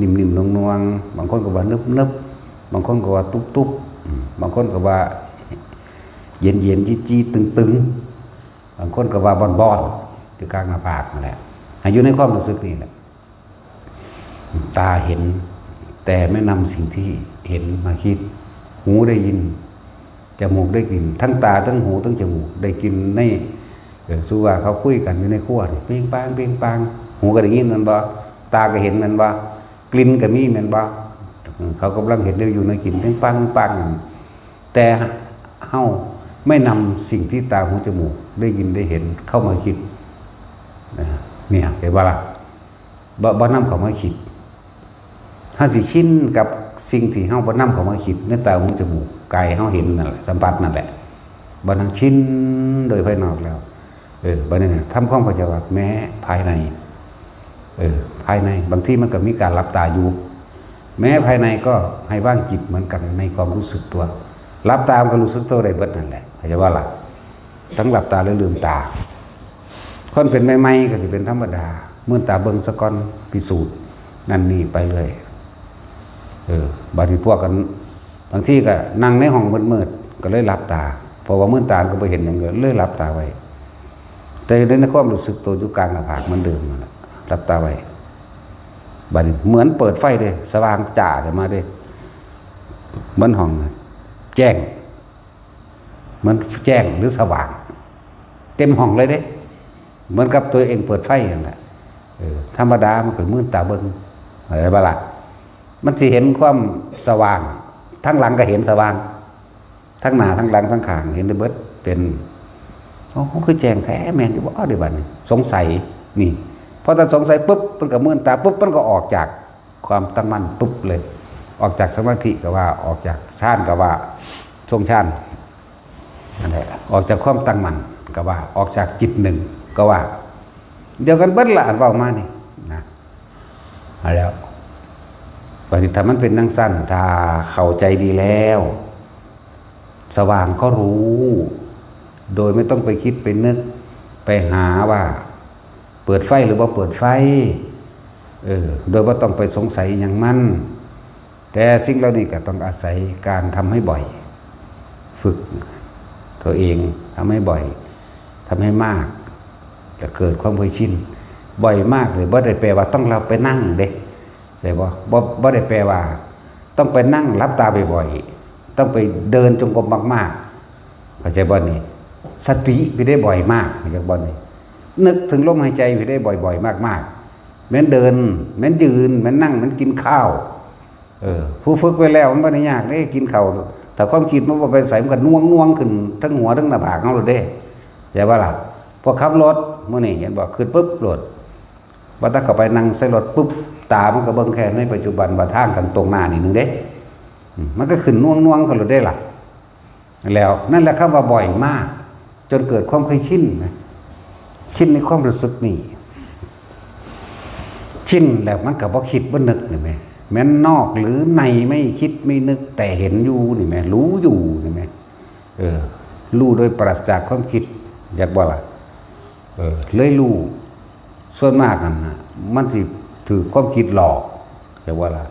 นิ่มๆนวลๆ บางคนก็ว่านึบๆ บางคนก็ว่าตุ๊บๆ อืม บางคนก็ว่าเย็นๆ จี๊ดๆ ตึงๆ บางคนก็ว่าบอนๆ อยู่กลางหน้าผากนั่นแหละ ให้อยู่ในความรู้สึกนี่แหละ ตาเห็น แต่ไม่นำสิ่งที่เห็นมาคิด หูได้ยิน จมูกได้กลิ่น ทั้งตา ทั้งหู ทั้งจมูก ได้กลิ่นใน เออ สมมุติว่าเขาคุยกันอยู่ในครัวนี่ เปงปาง เปงปาง หูก็ได้ยินแม่นบ่ ตาก็เห็นแม่นบ่ กลิ่นก็มีแม่นบ่ เออ เขากำลังเห็นได้อยู่ในกลิ่น เปงปาง เปงปางนั่น แต่เฮาไม่นำสิ่งที่ตา หู จมูก ได้ยิน ได้เห็นเข้ามาคิด นะ เนี่ย เห็นบ่ล่ะ? บ่ บ่นำเข้ามาคิด เฮาสิชินกับสิ่งที่เฮาบ่นำเข้ามาคิด ในตา หู จมูก กายเฮาเห็นนั่นแหละ สัมผัสนั่นแหละ บ่นำ ชินโดยภายนอกแล้ว เออ บัดนี้ทำความเข้าใจว่าแม้ภายใน เออ ภายใน บางทีมันก็มีการหลับตาอยู่ แม้ภายในก็ให้วางจิตเหมือนกันในความรู้สึกตัว หลับตามันก็รู้สึกตัวได้เบิดนั่นแหละ เข้าใจบ่ล่ะ? ทั้งหลับตาและลืมตา คนเป็นใหม่ๆก็สิเป็นธรรมดา มืนตาเบิ่งซะก่อน พิสูจน์นั่นนี่ไปเรื่อย เออ บาดนี้พวกกัน บางทีก็นั่งในห้องมืดๆ ก็เลยหลับตา เพราะว่ามืนตาก็บ่เห็นหยัง ก็เลยหลับตาไว้ แต่ในความรู้สึกตัวอยู่กลางหน้าผากเหมือนเดิมนั่นแหละ หลับตาไว้ บาดนี้เหมือนเปิดไฟเด้ สว่างจ้าขึ้นมาเด้ เหมือนห้องแจ้ง เหมือนแจ้งหรือสว่าง เต็มห้องเลยเด้ เหมือนกับตัวเองเปิดไฟนั่นแหละ เออ ธรรมดามันก็มืนตาเบิ่ง เข้าใจบ่ล่ะ? มันสิเห็นความสว่าง ทั้งหลังก็เห็นสว่าง ทั้งหน้า ทั้งหลัง ทั้งข้าง เห็นได้เบิด เป็น โอ้ คือแจ้งแท้ แม่นอยู่บ่ เดี๋ยวบัดนี้ สงสัย นี่ พอถ้าสงสัยปุ๊บมันก็มืนตาปุ๊บมันก็ออกจากความตั้งมั่นปุ๊บเลย ออกจากสมาธิก็ว่า ออกจากฌานก็ว่า ทรงฌานนั่นแหละ ออกจากความตั้งมั่นก็ว่า ออกจากจิตหนึ่งก็ว่า เดียวกันเบิดละอันเว้ามานี่นะ เอาแล้ว ปฏิธรรมมันเป็นนังสั้น ถ้าเข้าใจดีแล้ว สว่างก็รู้ โดยไม่ต้องไปคิดไปนึก ไปหาว่า เปิดไฟหรือว่าเปิดไฟ เออ โดยว่าต้องไปสงสัยอย่างมัน แต่สิ่งเหล่านี้ก็ต้องอาศัยการทำให้บ่อย ฝึกตัวเองทำให้บ่อย ทำให้มาก จะเกิดความเคยชิน บ่อยมากเลยบ่ได้แปลว่าต้องเราไปนั่งเด้ใช่ปะบ่บ่ได้แปลว่า ต้องไปนั่งหลับตาบ่อยๆต้องไปเดินจงกรมมากๆเข้าใจบ่นี่ สติไปได้บ่อยมากเข้าใจบ่นี่ นึกถึงลมหายใจไปได้บ่อยๆมากๆแม้นเดินแม้นยืนแม้นนั่งแม้นกินข้าว เออ ผู้ฝึกไว้แล้วมันไม่ได้ยากเลยกินข้าวถ้าความคิดมันบ่ไปใส่มันก็น่วงน่วงขึ้นทั้งหัวทั้งหน้าผากเขาเลยเด้ใช่ปะล่ะพอขับรถมื้อนี้เห็นบ่ขึ้นปุ๊บรถว่าถ้าเข้าไปนั่งใส่รถปุ๊บตามันก็เบิ่งแค่ในปัจจุบันว่าทางกันตรงหน้านี่หนึ่งเด้อืมมันก็ขึ้นน่วงน่วงเขาเลยได้ล่ะ แล้วนั่นแหละคำว่าบ่อยมาก จนเกิดความเคยชินนะชินในความรู้สึกนี่ชินแล้วมันก็บ่คิดบ่นึกนี่แหมแม้นนอกหรือในไม่คิดไม่นึกแต่เห็นอยู่นี่แหมรู้อยู่นี่แหมเออรู้โดยปราศจากความคิดอยากบ่ล่ะเออเลยรู้ส่วนมากนั่นนะมันสิถือความคิดหลอกอยากบ่ล่ะ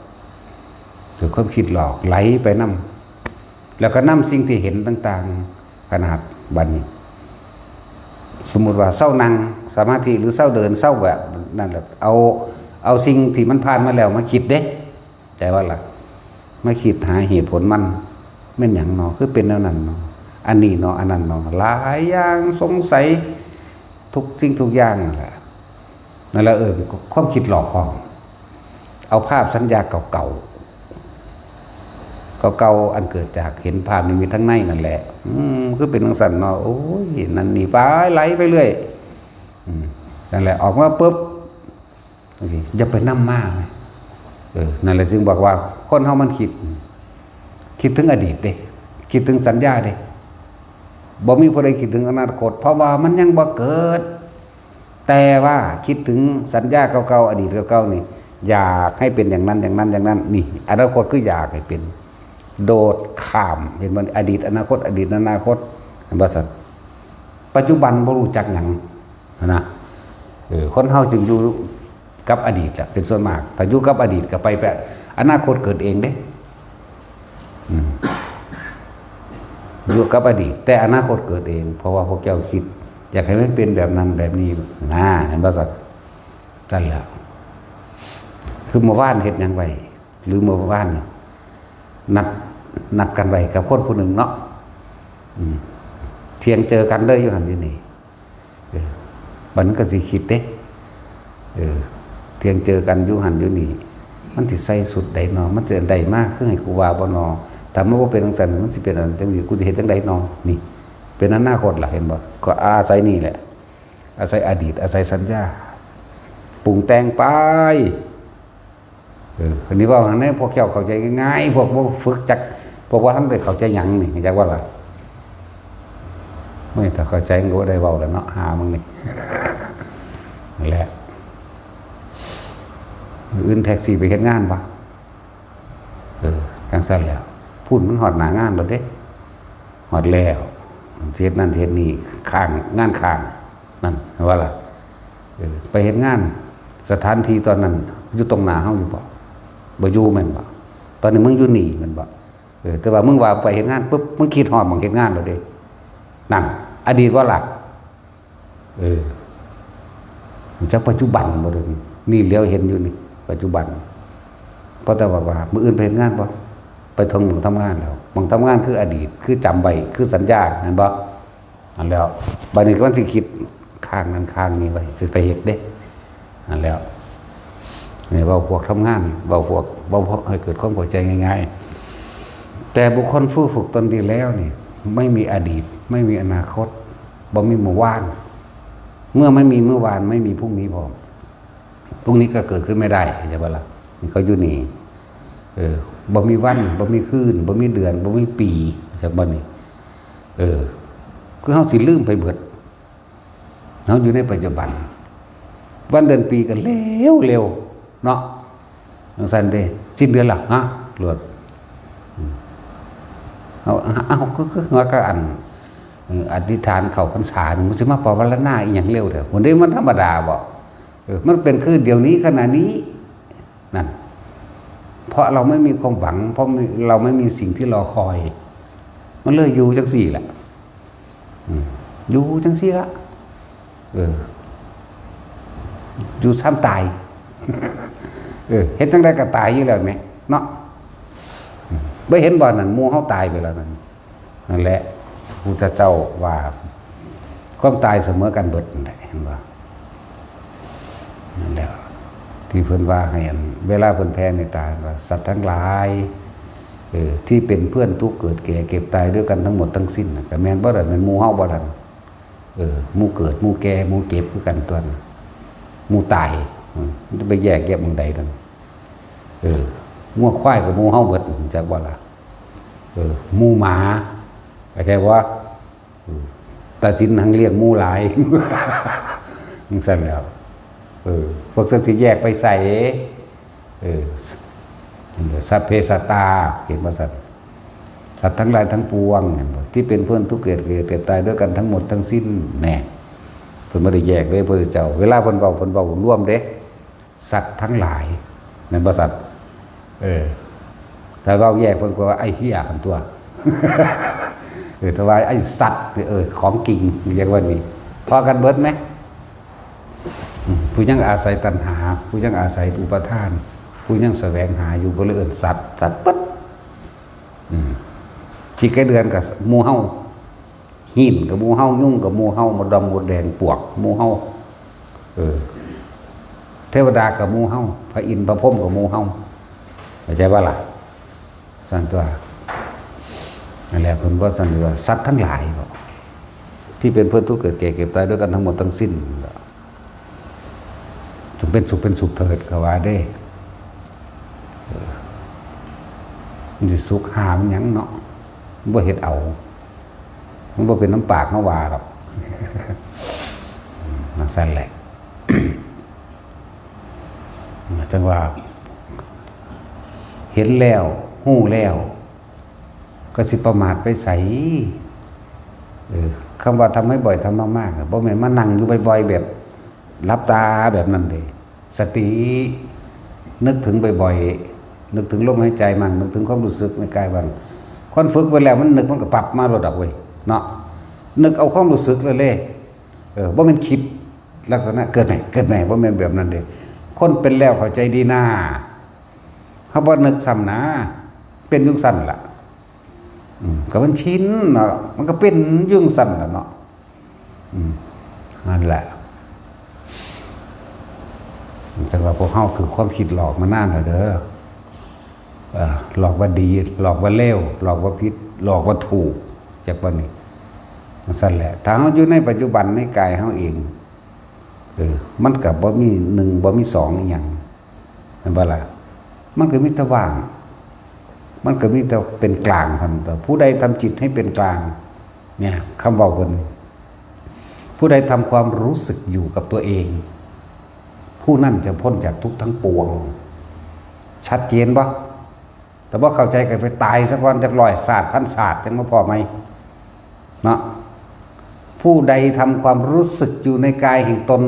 ถือความคิดหลอกไหลไปนำ แล้วก็นำสิ่งที่เห็นต่างๆขนาดบัดนี้ สมมุติว่าเซานั่งสมาธิหรือเซาเดินเซาแบบนั่นแหละเอาเอาสิ่งที่มันผ่านมาแล้วมาคิดเด้แต่ว่าล่ะมาคิดหาเหตุผลมันแม่นหยังเนาะคือเป็นแนวนั้นเนาะอันนี้เนาะอันนั้นเนาะหลายอย่างสงสัยทุกสิ่งทุกอย่างนั่นแหละนั่นแหละเออความคิดหลอกของเอาภาพสัญญาเก่าๆ ก็เก่าอันเกิดจากเห็นภาพนิมิตทั้งในนั่นแหละ อืม คือเป็นจังซั่นเนาะ โอ้ย นั่นนี่ไปไหลไปเรื่อย อืม นั่นแหละ ออกมาปุ๊บจังซี่อย่าไปนำมา เออ นั่นแหละจึงบอกว่าคนเฮามันคิด คิดถึงอดีตเด้ คิดถึงสัญญาเด้ บ่มีผู้ใดคิดถึงอนาคต เพราะว่ามันยังบ่เกิด แต่ว่าคิดถึงสัญญาเก่าๆอดีตเก่าๆนี่ อยากให้เป็นอย่างนั้นอย่างนั้นอย่างนั้นนี่อนาคตคืออยากให้เป็น โดดข้ามเห็นบ่อดีตอนาคตอดีตอนาคตเห็นบ่ซั่นปัจจุบันบ่ฮู้จักหยังนะเออคนเฮาจึงอยู่กับอดีตล่ะเป็นส่วนมากถ้าอยู่กับอดีตก็ไปแบบอนาคตเกิดเองเด้อืมอยู่กับอดีตแต่อนาคตเกิดเอง เพราะว่าพวกเจ้าคิดอยากให้มันเป็นแบบนั้นแบบนี้นะเห็นบ่ซั่น นั่นแหละคือเมื่อวานเฮ็ดหยังไว้หรือเมื่อวานนัดนัดกันไว้กับคนผู้หนึ่งเนาะอืมเที่ยงเจอกันเด้ออยู่หั่นอยู่นี่เออมันก็สิคิดเด้เออเที่ยงเจอกันอยู่หั่นอยู่นี่มันสิใส่ชุดใดเนาะมันสิได้มาคือให้กูว่าบ่เนาะถ้ามันบ่เป็นจังซั่นมันสิเป็นอันจังซี่กูสิเฮ็ดจังใดเนาะนี่เป็นอนาคตล่ะเห็นบ่ก็อาศัยนี่แหละ อาศัยอดีตอาศัยสัญญาปรุงแต่งไปเอออันนี้เว้าในพวกเจ้าเข้าใจง่ายๆพวกบ่ฝึกจักพวกว่าทันได้เข้าใจหยังนี่จักว่าล่ะไม่ถ้าเข้าใจมันก็บ่ได้เว้าแล้วเนาะหามึงนี่นั่นแหละมื้ออื่นแท็กซี่ไปเฮ็ดงานบ่เออจังซั่นแหล้วพุ้นมันฮอดหน้างานแล้วเด้ฮอดแล้วสิเฮ็ดนั่นสิเฮ็ดนี่ค้างงานค้าง นั่นว่าล่ะเออไปเฮ็ดงานสถานที่ตอนนั้นอยู่ตรงหน้าเฮาอยู่บ่บ่อยู่แม่นบ่ตอนนี้มึงอยู่นี่แม่นบ่เออแต่ว่ามึงว่าไปเฮ็ดงานปุ๊บมึงคิดฮอดหม่องเฮ็ดงานแล้วเด้นั่นอดีตบ่ล่ะเออรู้จักปัจจุบันบ่เดี๋ยวนี้นี่เหลียวเห็นอยู่นี่ปัจจุบันเพราะแต่ว่าว่ามื้ออื่นไปเฮ็ดงานบ่ไปถึงหม่องทำงานแล้วหม่องทำงานคืออดีตคือจำไว้คือสัญญาแม่นบ่ อันแล้วบัดนี้ก็มันสิคิดข้างนั้นข้างนี้ไว้สิไปเฮ็ดเด้อันแล้วนี่เว้าพวกทำงานเว้าพวกเว้าพวกให้เกิดความเข้าใจง่ายๆ แต่บุคคลผู้ฝึกตนดีแล้วนี่ไม่มีอดีตไม่มีอนาคตบ่มีเมื่อวานเมื่อไม่มีเมื่อวานไม่มีพรุ่งนี้พร้อม พรุ่งนี้ก็เกิดขึ้นไม่ได้ ใช่ปะล่ะ? นี่เขาอยู่นี่ เออ บ่มีวัน บ่มีคืน บ่มีเดือน บ่มีปี ใช่ปะนี่? เออ คือเฮาสิลืมไปเบิด เฮาอยู่ในปัจจุบัน วันเดือนปีก็เร็วเร็วเนาะ จังซั่นเด้ สิ้นเดือนละ ฮะ โลด อืม เอา เอา คือ คือว่าก็อัน เอ่อ อธิษฐานเข้าพรรษานี่ มันสิมาปวารณาอีหยังเร็วแท้ มันได้ มันธรรมดาบ่ เออ มันเป็นคือเดี๋ยวนี้ขณะนี้ นั่น เพราะเราไม่มีความหวัง เพราะไม่ เราไม่มีสิ่งที่รอคอย มันเลยอยู่จังซี่แหละ อืม อยู่จังซี่ละ เออ อยู่ซ้ำตาย เออ เฮ็ดจังใดก็ตายอยู่แล้วแหม เนาะ อืม บ่เห็นบ่นั่น หมู่เฮาตายไปแล้วนั่น นั่นแหละ พุทธเจ้าว่า ความตายเสมอกันเบิดนั่นแหละ เห็นบ่? นั่นแหละ ที่เพิ่นว่าให้อัน เวลาเพิ่นแผ่เมตตาว่า สัตว์ทั้งหลาย เออ ที่เป็นเพื่อนทุกข์เกิดแก่เจ็บตายด้วยกันทั้งหมดทั้งสิ้นน่ะ ก็แม่นบ่ล่ะ แม่นหมู่เฮาบ่ล่ะ? เออ หมู่เกิด หมู่แก่ หมู่เจ็บคือกันตั๊ว หมู่ตาย อืม มันจะไปแยกแยะหม่องใดกัน? เออ งัวควายก็หมู่เฮาเบิด รู้จักบ่ล่ะ? เออ หมู่หมา เข้าใจบ่? อืม ตาสินหังเลี้ยงหมู่หลาย จังซั่นแหล้ว เออ พวกสัตว์สิแยกไปไส เออ สัพเพสัตตา เห็นบ่ซั่น? สัตว์ทั้งหลายทั้งปวง เห็นบ่? ที่เป็นเพื่อนทุกข์เกิดแก่เจ็บตายด้วยกันทั้งหมดทั้งสิ้น แน่ เพิ่นบ่ได้แยกเด้ พระพุทธเจ้า เวลาเพิ่นเว้า เพิ่นเว้ารวมเด้ สัตว์ทั้งหลาย แม่นบ่ซั่น? เออ ถ้าเว้าแยกเพิ่นก็ว่าไอ้เหี้ยหั่นตั๊ว เออ ถ้าว่าไอ้สัตว์นี่ เออ ของจริง เรียกว่านี่ พอกันเบิดไหม? อืม ผู้ยังอาศัยตัณหา ผู้ยังอาศัยอุปาทาน ผู้ยังแสวงหาอยู่ ก็เลยเอิ้นสัตว์ สัตว์เบิด อืม ขี้ไก่เดือนก็หมู่เฮา หินก็หมู่เฮา ยุงก็หมู่เฮา มดดำมดแดงปลวกหมู่เฮา เออ เทวดาก็หมู่เฮา พระอินทร์พระพรหมก็หมู่เฮา เข้าใจบ่ล่ะ? ซั่นตั๊ว นั่นแหละ เพิ่นว่าซั่นว่า สัตว์ทั้งหลายบ่ ที่เป็นเพื่อนทุกข์เกิดแก่เจ็บตายด้วยกันทั้งหมดทั้งสิ้น จงเป็นสุขเป็นสุขเถิด เขาว่าเด้ เออ มันสิสุขหามันหยังเนาะ มันบ่เฮ็ดเอา มันบ่เป็นนำปากเฮาว่าดอก จั่งซั่นแหละ จั่งว่า เห็นแล้ว ฮู้แล้ว ก็สิประมาทไปไส เออ คำว่าทำให้บ่อย ทำมากๆ น่ะ บ่แม่นมานั่งอยู่บ่อยๆ แบบหลับตาแบบนั้นเด้ สติ นึกถึงบ่อยๆ นึกถึงลมหายใจมั่ง นึกถึงความรู้สึกในกายบ้าง คนฝึกไปแล้วมันนึกมันก็ปับมาโลดดอกเว้ย เนาะ นึกเอาความรู้สึกเลยเลย เออ บ่แม่นคิดลักษณะเกิดใหม่ เกิดใหม่ บ่แม่นแบบนั้นเด้ คนเป็นแล้วเข้าใจดีนา เฮาบ่นึกซ้ำนะ เป็นอยู่ซั่นล่ะ อืม ก็มันชินเนาะ มันก็เป็นอยู่ซั่นล่ะเนาะ อืม นั่นแหละ จั่งว่าพวกเฮาถืกความคิดหลอกมานานแล้วเด้อ เอ่อ หลอกว่าดี หลอกว่าเลว หลอกว่าผิด หลอกว่าถูก จักว่านี่ จั่งซั่นแหละ ถ้าเฮาอยู่ในปัจจุบันในกายเฮาเอง เออ มันก็บ่มีหนึ่ง บ่มีสองอีหยัง แม่นบ่ล่ะ? มันก็มีแต่ว่าง มันก็มีแต่เป็นกลางเท่านั้น แต่ผู้ใดทำจิตให้เป็นกลาง เนี่ย คำเว้าเพิ่น ผู้ใดทำความรู้สึกอยู่กับตัวเอง ผู้นั้นจะพ้นจากทุกข์ทั้งปวง ชัดเจนบ่? แต่บ่เข้าใจก็ไปตายซะก่อนจักร้อยชาติพันชาติจั่งมาพ้อใหม่ เนาะ ผู้ใดทำความรู้สึกอยู่ในกายแห่งตน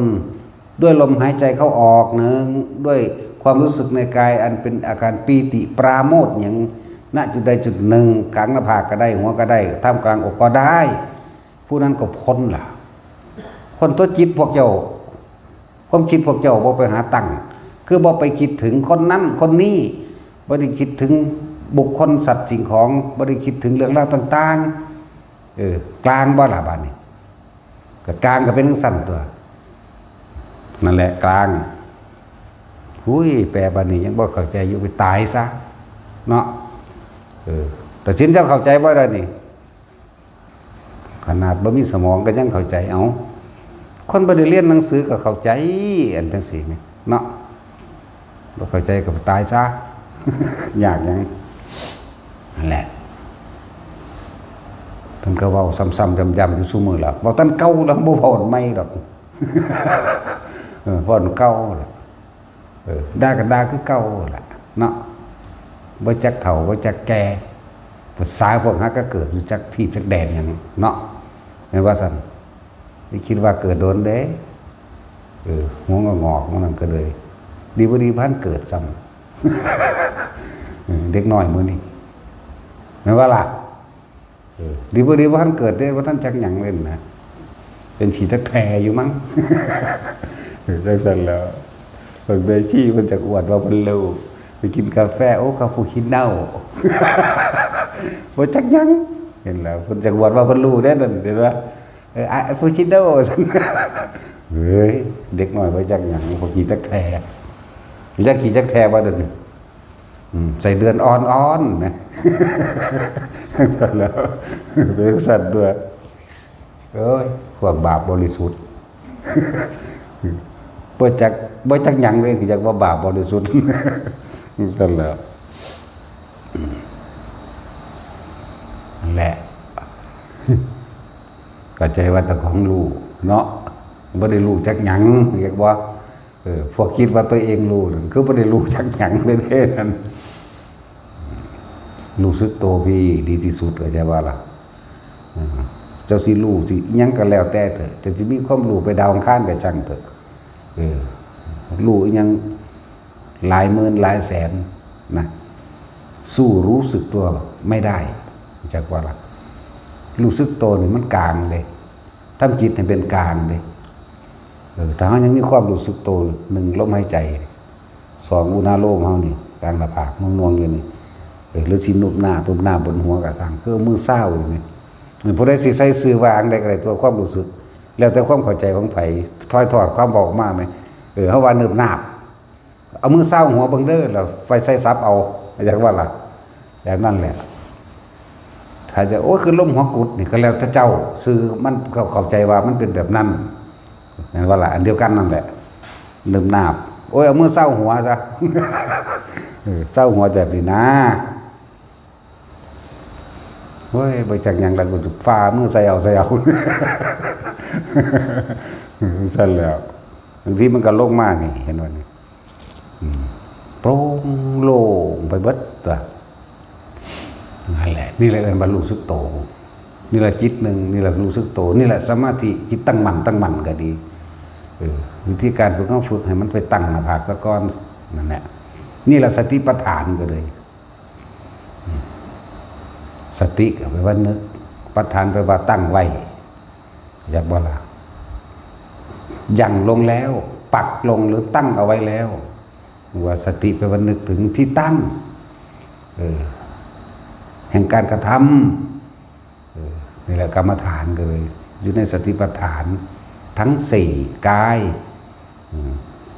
ด้วยลมหายใจเข้าออกหนึ่ง ด้วยความรู้สึกในกายอันเป็นอาการปีติปราโมทย์หยัง ณ จุดใดจุดหนึ่ง กลางหน้าผากก็ได้ หัวก็ได้ ท่ามกลางอกก็ได้ ผู้นั้นก็พ้นล่ะ พ้นตัวจิตพวกเจ้า ความคิดพวกเจ้าบ่ไปหาตั้ง คือบ่ไปคิดถึงคนนั้นคนนี้ บ่ได้คิดถึงบุคคลสัตว์สิ่งของ บ่ได้คิดถึงเรื่องราวต่างๆ เออ กลางบ่ล่ะบาดนี้ ก็กลางก็เป็นจั่งซั่นตั๊ว นั่นแหละกลาง หุย แปลบาดนี้ยังบ่เข้าใจอยู่ ไปตายซะ เนาะ เออ แต่สินเจ้าเข้าใจบ่ได้นี่ ขนาดบ่มีสมองก็ยังเข้าใจ เอ้า คนบ่ได้เรียนหนังสือก็เข้าใจ อันจั่งซี้แหม เนาะ บ่เข้าใจก็ตายซะ ยากหยัง นั่นแหละ เพิ่นก็เว้าซ้ำๆย้ำๆอยู่ซุมื้อล่ะ เว้าแต่อันเก่าล่ะ บ่เว้าอันใหม่ดอก เออ เว้าอันเก่าล่ะ เออ ด่าก็ด่าคือเก่าล่ะ เนาะ บ่จักเฒ่า บ่จักแก่ ภาษาพวกหากะเกิดอยู่จักที่จักแดนหยังเนาะ แม่นว่าซั่น สิคิดว่าเกิดโดนเด้ เออ หัวงอกๆมันนั่นก็เลย ดีบ่ดีบ่ทันเกิดซ้ำ เออ เด็กน้อยมื้อนี้ แม่นว่าล่ะ เออ ดีบ่ดีบ่ทันเกิดเด้ บ่ทันจักหยังเลยนะ เป็นขี้จักแทอยู่มั้ง เออ จังซั่นแหล้ว บักเบซี่เพิ่นจักอวดว่าเพิ่นรู้ ไปกินกาแฟ โอ้ คาปูชิโน่ บ่จักหยัง เห็นแล้ว เพิ่นจักอวดว่าเพิ่นรู้เด้นั่น เห็นบ่ เออ อ่ะ คาปูชิโน่ เฮ้ย เด็กน้อยบ่จักหยัง พวกขี้จักแท จักขี้จักแทบ่เดี๋ยวนี้ อืม ใส่เดือนอ่อนๆนะ แล้ว เป็นสัตว์ด้วย เอ้ย พวกบาปบริสุทธิ์ บ่จัก บ่จักหยังเลย คือจักว่าบาปบริสุทธิ์ ซั่นแหล้ว นั่นแหละ เข้าใจว่าแต่ของรู้เนาะ บ่ได้รู้จักหยัง เรียกว่า เออ พวกคิดว่าตัวเองรู้นั่น คือบ่ได้รู้จักหยังเลยเด้นั่น รู้สึกตัวพี่ดีที่สุด เข้าใจบ่ล่ะ เออ เจ้าสิรู้สิอิหยังก็แล้วแต่เถอะ เจ้าสิมีความรู้ไปดาวอังคารก็ช่างเถอะ เออ รู้อิหยังหลายหมื่นหลายแสนนะ สู้รู้สึกตัวไม่ได้ จักว่าล่ะ รู้สึกตัวนี่มันกลางเลย ทำจิตให้เป็นกลางเลย เออ ถ้าเรายังมีความรู้สึกตัว หนึ่งลมหายใจ สองอุณาโลมเฮานี่ กลางหน้าผาก หน่วงๆอยู่นี่ เออ หรือสินุบหน้า นุบหน้าบนหัวก็ช่าง คือมือเศร้าอยู่นี่ นี่ผู้ใดสิใส่ชื่อว่าอันใดก็ได้ ตัวความรู้สึก แล้วแต่ความเข้าใจของไผ ถ่ายทอดความเว้าออกมาไหม เออ เฮาว่าเนิบนาบ เอามือเศร้าหัวเบิ่งเด้อ แล้วไปใส่ศัพท์เอา จักว่าล่ะ แบบนั้นแหละ ถ้าจะ โอ้ย คือลมหัวกุดนี่ ก็แล้วแต่เจ้า ชื่อมัน เขาเข้าใจว่ามันเป็นแบบนั้น แม่นบ่ล่ะ อันเดียวกันนั่นแหละ เนิบนาบ โอ้ย เอามือเศร้าหัวซะ เออ เศร้าหัวแบบนี้นะ โอ้ย บ่จักหยังละ กูจะฝ่ามือใส่เอา ใส่เอา ซั่นแหล้ว บางทีมันก็ลงมานี่ เห็นบ่นี่ อืม โปร่งโล่งไปเบิดตั๊ว นั่นแหละ นี่แหละเอิ้นว่ารู้สึกโต นี่แหละจิตหนึ่ง นี่แหละรู้สึกโต นี่แหละสมาธิ จิตตั้งมั่น ตั้งมั่นก็ดี เออ วิธีการฝึก เราฝึกให้มันไปตั้งหน้าผากซะก่อน นั่นแหละ นี่แหละสติปัฏฐานก็เลย สติก็แปลว่านึก ปัฏฐานแปลว่าตั้งไว้ จักบ่ล่ะ หยั่งลงแล้ว ปักลงหรือตั้งเอาไว้แล้ว ว่าสติแปลว่านึกถึงที่ตั้ง เออ แห่งการกระทำ เออ นี่แหละกรรมฐานก็เลย อยู่ในสติปัฏฐาน ทั้งสี่ กาย อืม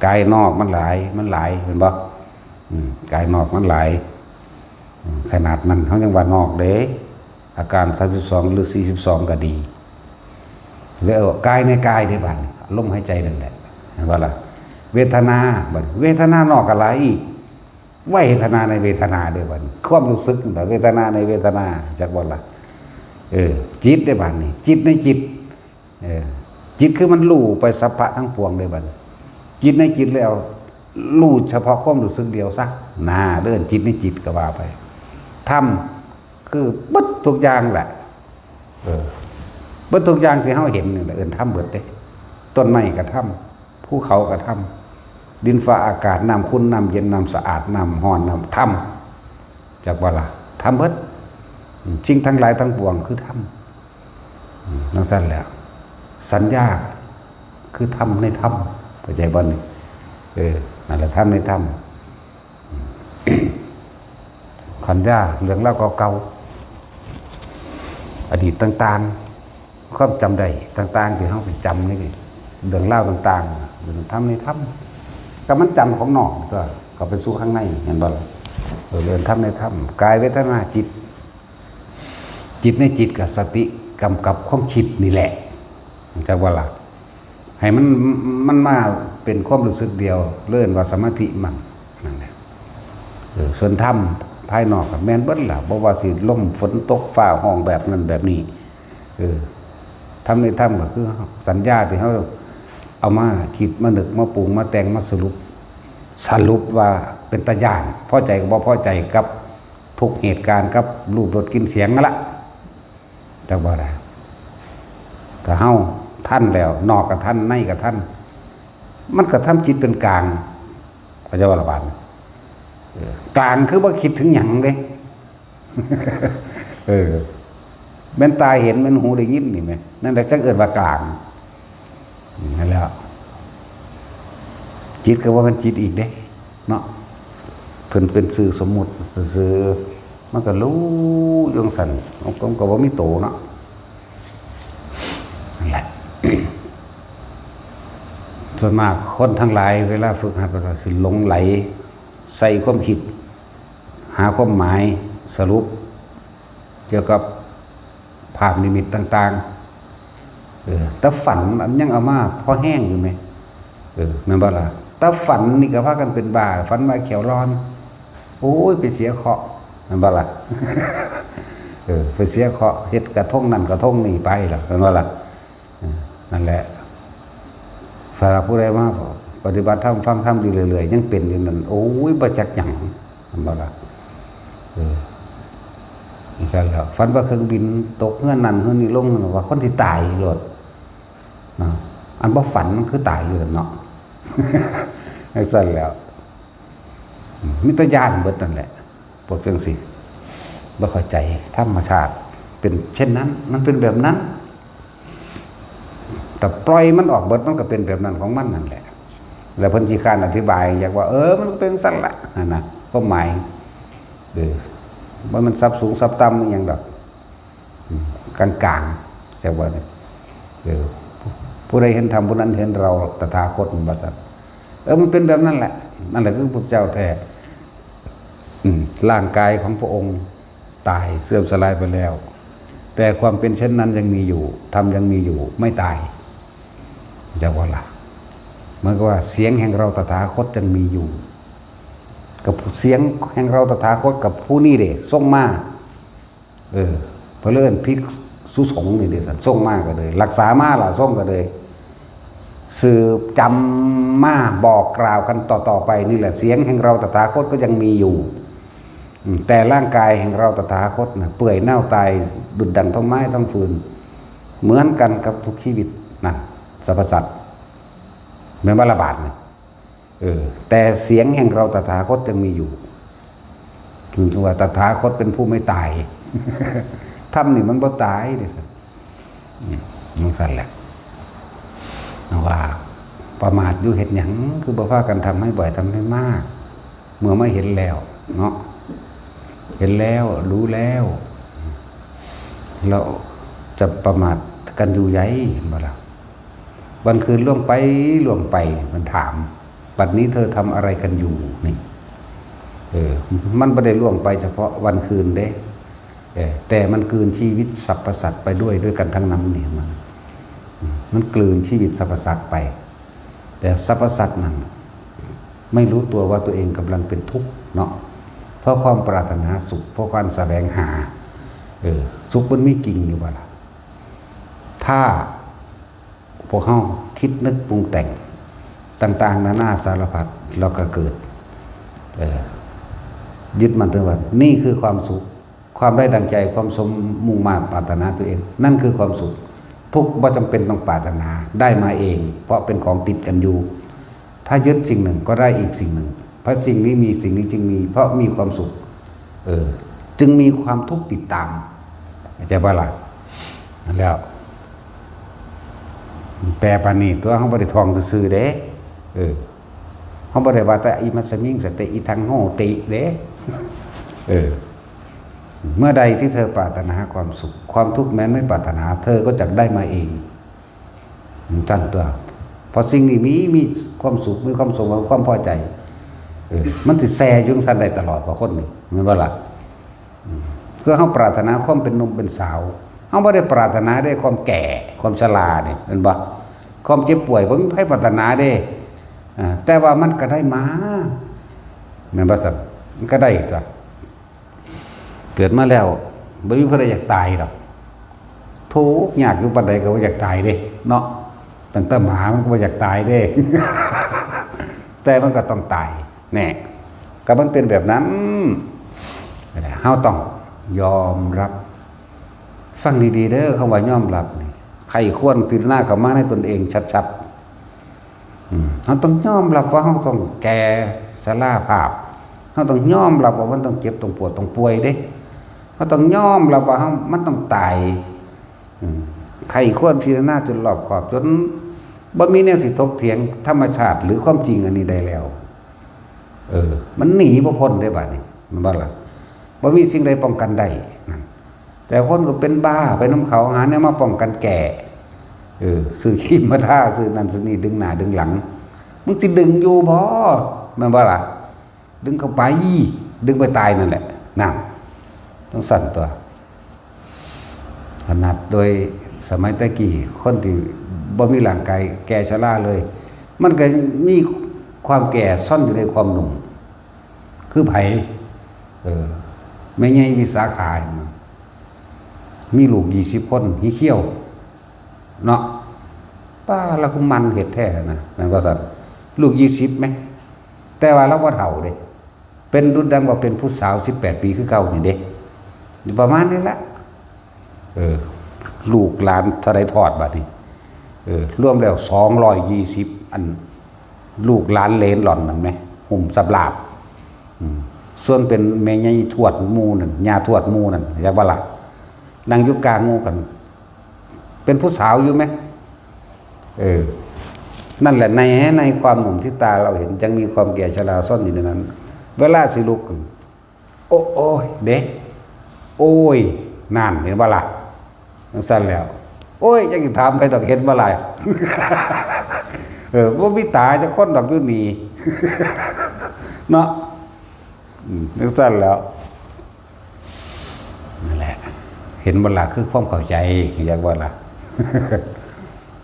กายนอกมันหลาย มันหลาย เห็นบ่ อืม กายนอกมันหลาย อืม ขนาดนั้น เขายังว่านอกเด้ อาการ สามสิบสอง หรือ สี่สิบสอง ก็ดี แล้วกายในกายเด้บัดนี้ ลมหายใจนั่นแหละ เห็นบ่ล่ะ เวทนา บัดนี้ เวทนานอกก็หลายอีก เวทนาในเวทนาเด้บัดนี้ ความรู้สึกนั่นแหละ เวทนาในเวทนา จักบ่ล่ะ เออ จิตเด้บัดนี้ จิตในจิต เออ จิตคือมันรู้ไปสัพพะทั้งปวงเลยบัดนี้ จิตในจิตแล้ว รู้เฉพาะความรู้สึกเดียวซะ น่า เอิ้นจิตในจิตก็ว่าไป ธรรมคือเบิดทุกอย่างแหละ เออ เบิดทุกอย่างที่เราเห็นนี่แหละ เอิ้นธรรมเบิดเด้ ต้นไม้ก็ธรรม ภูเขาก็ธรรม ดินฟ้าอากาศ น้ำขุ่น น้ำเย็น น้ำสะอาด น้ำร้อน น้ำธรรม จักบ่ล่ะ ธรรมเบิด สิ่งทั้งหลายทั้งปวงคือธรรม อืม จั่งซั่นแหละ สัญญาคือธรรมในธรรม เข้าใจบ่นี่ เออ นั่นแหละธรรมในธรรม อืม สัญญาเรื่องราวเก่าๆ อดีตต่างๆ ความจำได้ต่างๆ ที่เราไปจำนี่ เรื่องราวต่างๆ เรื่องธรรมในธรรม แต่มันจำของนอกตั๊ว เข้าไปสู่ข้างใน เห็นบ่ล่ะ เออ เรื่องธรรมในธรรม กายเวทนาจิต จิตในจิตกับสติกำกับความคิดนี่แหละ จักบ่ล่ะ ให้มัน มันมา เป็นความรู้สึกเดียว เรียกว่าสมาธิมั่น นั่นแหละ เออ ส่วนธรรมภายนอกก็แม่นเบิดล่ะ บ่ว่าสิลมฝนตกฟ้าฮ้องแบบนั้นแบบนี้ เออ ธรรมในธรรมก็คือสัญญาที่เฮาเอามาคิดมานึกมาปรุงมาแต่งมาสรุป สรุปว่าเป็นตาย้าน พอใจก็บ่พอใจกับทุกเหตุการณ์กับรูปรสกลิ่นเสียงนั่นละ จักว่าได้ ถ้าเฮาทันแล้ว นอกก็ทัน ในก็ทัน มันก็ทำจิตเป็นกลาง เข้าใจว่าละบาดนี้ เออ กลางคือบ่คิดถึงหยังเด้ เออ แม่นตาเห็น แม่นหูได้ยินนี่แหม นั่นแหละจั่งเอิ้นว่ากลาง นั่นแหละ จิตก็ว่ามันจิตอีกเด้ เนาะ เพิ่นเป็นชื่อสมมุติ ชื่อ มันก็รู้อยู่จั่งซั้น มันก็ มันก็บ่มีโตเนาะ นั่นแหละ ส่วนมากคนทั้งหลายเวลาฝึกหัด เพิ่นว่าสิหลงไหลใส่ความคิด หาความหมายสรุป เกี่ยวกับภาพนิมิตต่างๆ เออ แต่ฝันอันยังเอามาพอแฮงอยู่แหม เออ แม่นบ่ล่ะ แต่ฝันนี่ก็พากันเป็นบ้า ฝันว่าแข้วหล่อน โอ้ย ไปเสียเคราะห์ แม่นบ่ล่ะ เออ ไปเสียเคราะห์ เฮ็ดกระทงนั่นกระทงนี่ไปล่ะ แม่นบ่ล่ะ เออ นั่นแหละ ถ้าผู้ใดมาปฏิบัติธรรม ฟังธรรมอยู่เรื่อยๆ ยังเป็นอยู่นั่น โอ้ย บ่จักหยัง แม่นบ่ล่ะ เออ จั่งซั้นแหล้ว ฝันว่าเครื่องบินตกเฮือนนั่นเฮือนนี่ลง ว่าคนที่ตายโลด เนาะ อันบ่ฝันมันคือตายอยู่แล้วเนาะ จั่งซั้นแหล้ว อืม มีแต่ย้านเบิดนั่นแหละ พวกจั่งซี้ บ่เข้าใจธรรมชาติ เป็นเช่นนั้น มันเป็นแบบนั้น แต่ปล่อยมันออกเบิด มันก็เป็นแบบนั้นของมันนั่นแหละ แล้วเพิ่นสิค้านอธิบาย อยากว่า เออ มันเป็นจั่งซั้นล่ะ นั่นน่ะ ความหมาย เออ บ่แม่นสับสูงสับต่ำอิหยังดอก อืม กลางๆ จั่งว่าเนี่ย เออ ผู้ใดเห็นธรรม ผู้นั้นเห็นเราตถาคต ว่าซั่น เออ มันเป็นแบบนั้นแหละ นั่นแหละคือพุทธเจ้าแท้ อืม ร่างกายของพระองค์ตายเสื่อมสลายไปแล้ว แต่ความเป็นเช่นนั้นยังมีอยู่ ธรรมยังมีอยู่ ไม่ตาย จั่งว่าล่ะ เหมือนกับว่าเสียงแห่งเราตถาคตยังมีอยู่ กับเสียงแห่งเราตถาคตกับผู้นี้เด้ ส่งมา เออ เพิ่นเลยเอิ้นภิกษุสงฆ์นี่เด้ ซั่น ส่งมาก็เลย รักษามาล่ะ ส่งก็เลย สืบจำมาบอกกล่าวกันต่อๆ ไป นี่แหละ เสียงแห่งเราตถาคตก็ยังมีอยู่ อืม แต่ร่างกายแห่งเราตถาคตน่ะ เปื่อยเน่าตายดุจดั่งท่อนไม้ท่อนฟืน เหมือนกันกับทุกชีวิตนั่น สรรพสัตว์ แม่นบ่ละบาดนี่ เออ แต่เสียงแห่งเราตถาคตยังมีอยู่ ถึงว่าตถาคตเป็นผู้ไม่ตาย ธรรมนี่มันบ่ตายเด้ ซั่น อืม จั่งซั้นแหละ ว่าประมาทอยู่เฮ็ดหยัง คือบ่พากันทำให้บ่อย ทำให้มาก เมื่อมาเห็นแล้วเนาะ เห็นแล้ว รู้แล้ว แล้วจะประมาทกันอยู่ใหญ่ เห็นบ่ล่ะ วันคืนล่วงไปล่วงไป มันถาม บัดนี้เธอทำอะไรกันอยู่นี่ เออ มันบ่ได้ล่วงไปเฉพาะวันคืนเด้ เออ แต่มันกลืนชีวิตสรรพสัตว์ไปด้วย ด้วยกันทั้งนั้นนี่ มัน อืม มันกลืนชีวิตสรรพสัตว์ไป แต่สรรพสัตว์นั้นไม่รู้ตัวว่าตัวเองกำลังเป็นทุกข์เนาะ เพราะความปรารถนาสุข เพราะความแสวงหา เออ สุขมันมีจริงอยู่บ่ล่ะ ถ้าพวกเฮาคิดนึกปรุงแต่งต่างๆ นานาสารพัด แล้วก็เกิด เอ่อ ยึดมั่นถือว่านี่คือความสุข ความได้ดังใจ ความสมมุ่งมาดปรารถนาตัวเอง นั่นคือความสุข ทุกข์บ่จำเป็นต้องปรารถนา ได้มาเอง เพราะเป็นของติดกันอยู่ ถ้ายึดสิ่งหนึ่งก็ได้อีกสิ่งหนึ่ง เพราะสิ่งนี้มี สิ่งนี้จึงมี เพราะมีความสุข เออ จึงมีความทุกข์ติดตาม เข้าใจบ่ล่ะ นั่นแล้ว แปลปานนี้ตัว เฮาบ่ได้ท่องซื่อๆเด้ เออ เฮาบ่ได้ว่าแต่ อิมัสสมิง สันติ อิทัง โหติ เด้ เออ เมื่อใดที่เธอปรารถนาความสุข ความทุกข์แม้ไม่ปรารถนา เธอก็จะได้มาเอง จั่งซั่นตัว เพราะสิ่งนี้มี มีความสุข มีความสมหวัง ความพอใจ เออ มันสิแซ่อยู่จั่งซั่นได้ตลอดบ่คนนี่ แม่นบ่ล่ะ อืม คือเฮาปรารถนาความเป็นหนุ่มเป็นสาว เฮาบ่ได้ปรารถนาได้ความแก่ ความชรานี่ แม่นบ่ ความเจ็บป่วย บ่มีไผปรารถนาเด้ อ่า แต่ว่ามันก็ได้มา แม่นบ่ซั่น? มันก็ได้ตัว เกิดมาแล้วบ่มีผู้ใดอยากตายดอก ทุกข์ยากอยู่ปานใดก็บ่อยากตายเด้เนาะ ตั้งแต่หมามันก็บ่อยากตายเด้ แต่มันก็ต้องตาย แน่ ก็มันเป็นแบบนั้น เฮาต้องยอมรับ ฟังดีๆเด้อ คำว่ายอมรับนี่ ใคร่ครวญพิจารณาเข้ามาในตนเองชัดๆ อืม เฮาต้องยอมรับว่าเฮาต้องแก่ชราภาพ เฮาต้องยอมรับว่ามันต้องเจ็บ ต้องปวด ต้องป่วยเด้ เฮาต้องยอมรับว่าเฮา มันต้องตาย อืม ใคร่ครวญพิจารณาจนรอบคอบ จนบ่มีแนวสิถกเถียงธรรมชาติหรือความจริงอันนี้ได้แล้ว เออ มันหนีบ่พ้นเด้บัดนี้ แม่นบ่ล่ะ? บ่มีสิ่งใดป้องกันได้นั่น แต่คนก็เป็นบ้าไปนำเขา หาแนวมาป้องกันแก่ เออ ซื้อครีมมาทา ซื้อนั่นซื้อนี่ ดึงหน้าดึงหลัง มึงสิดึงอยู่บ่ แม่นบ่ล่ะ? ดึงเข้าไป ดึงไปตายนั่นแหละ นั่น จั่งซั้นตั๊ว ขนาดโดยสมัยแต่กี้ คนที่บ่มีร่างกายแก่ชราเลย มันก็มีความแก่ซ่อนอยู่ในความหนุ่ม คือไผ เออ แม่ใหญ่วิสาขา มีลูกยี่สิบคน หิเขี้ยว เนาะ ป้า ละคือมันเฮ็ดแท้นะ แม่นบ่ซั่น? ลูกยี่สิบแหม แต่ว่าลาวบ่เฒ่าเด้ เป็นดุจดังว่าเป็นผู้สาวสิบแปดปีคือเก่านี่เด้ ประมาณนี้ละ เออ ลูกหลานเท่าใดทอดบัดนี้ เออ รวมแล้วสองร้อยยี่สิบ อัน ลูกหลานเหลนหล่อนนั่นแหม หุ้มสำราบ อืม ส่วนเป็นแม่ใหญ่ทวดหมู่นั่น ย่าทวดหมู่นั่น จักบ่ล่ะ นั่งอยู่กลางหมู่กัน เป็นผู้สาวอยู่แหม เออ นั่นแหละ ใน ในความหนุ่มที่ตาเราเห็น ยังมีความแก่ชราซ่อนอยู่ในนั้น เวลาสิลุก โอ้ โอ้ย เด้ โอ้ย นั่น เห็นบ่ล่ะ? จั่งซั้นแล้ว โอ้ย จักสิถามไผดอก เห็นบ่ล่ะ เออ บ่มีตาจักคนดอกอยู่นี่ เนาะ อืม จั่งซั้นแล้ว นั่นแหละ เห็นบ่ล่ะ คือความเข้าใจ จักบ่ล่ะ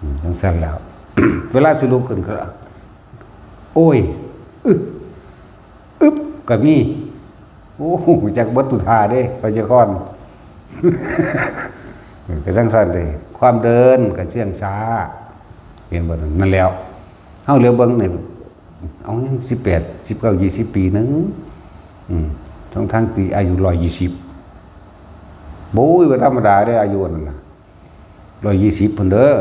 อืม จั่งซั้นแล้ว เวลาสิลุกขึ้นก็ โอ้ย อึ อึบ ก็มี โอ้ จักเบิดตุท่าเด้ พยากรณ์ เออ ก็จั่งซั้นเด้ ความเดินก็เชื่องช้า เห็นบ่? นั่นแหล้ว เฮาเหลียวเบิ่งนี่ เอา ยังสิบแปด สิบเก้า ยี่สิบ ปีหนึ่ง อืม ทั้งๆที่อายุร้อยยี่สิบ โอ้ย บ่ธรรมดาเด้ อายุนั่นน่ะ ร้อยยี่สิบ พุ้นเด้อ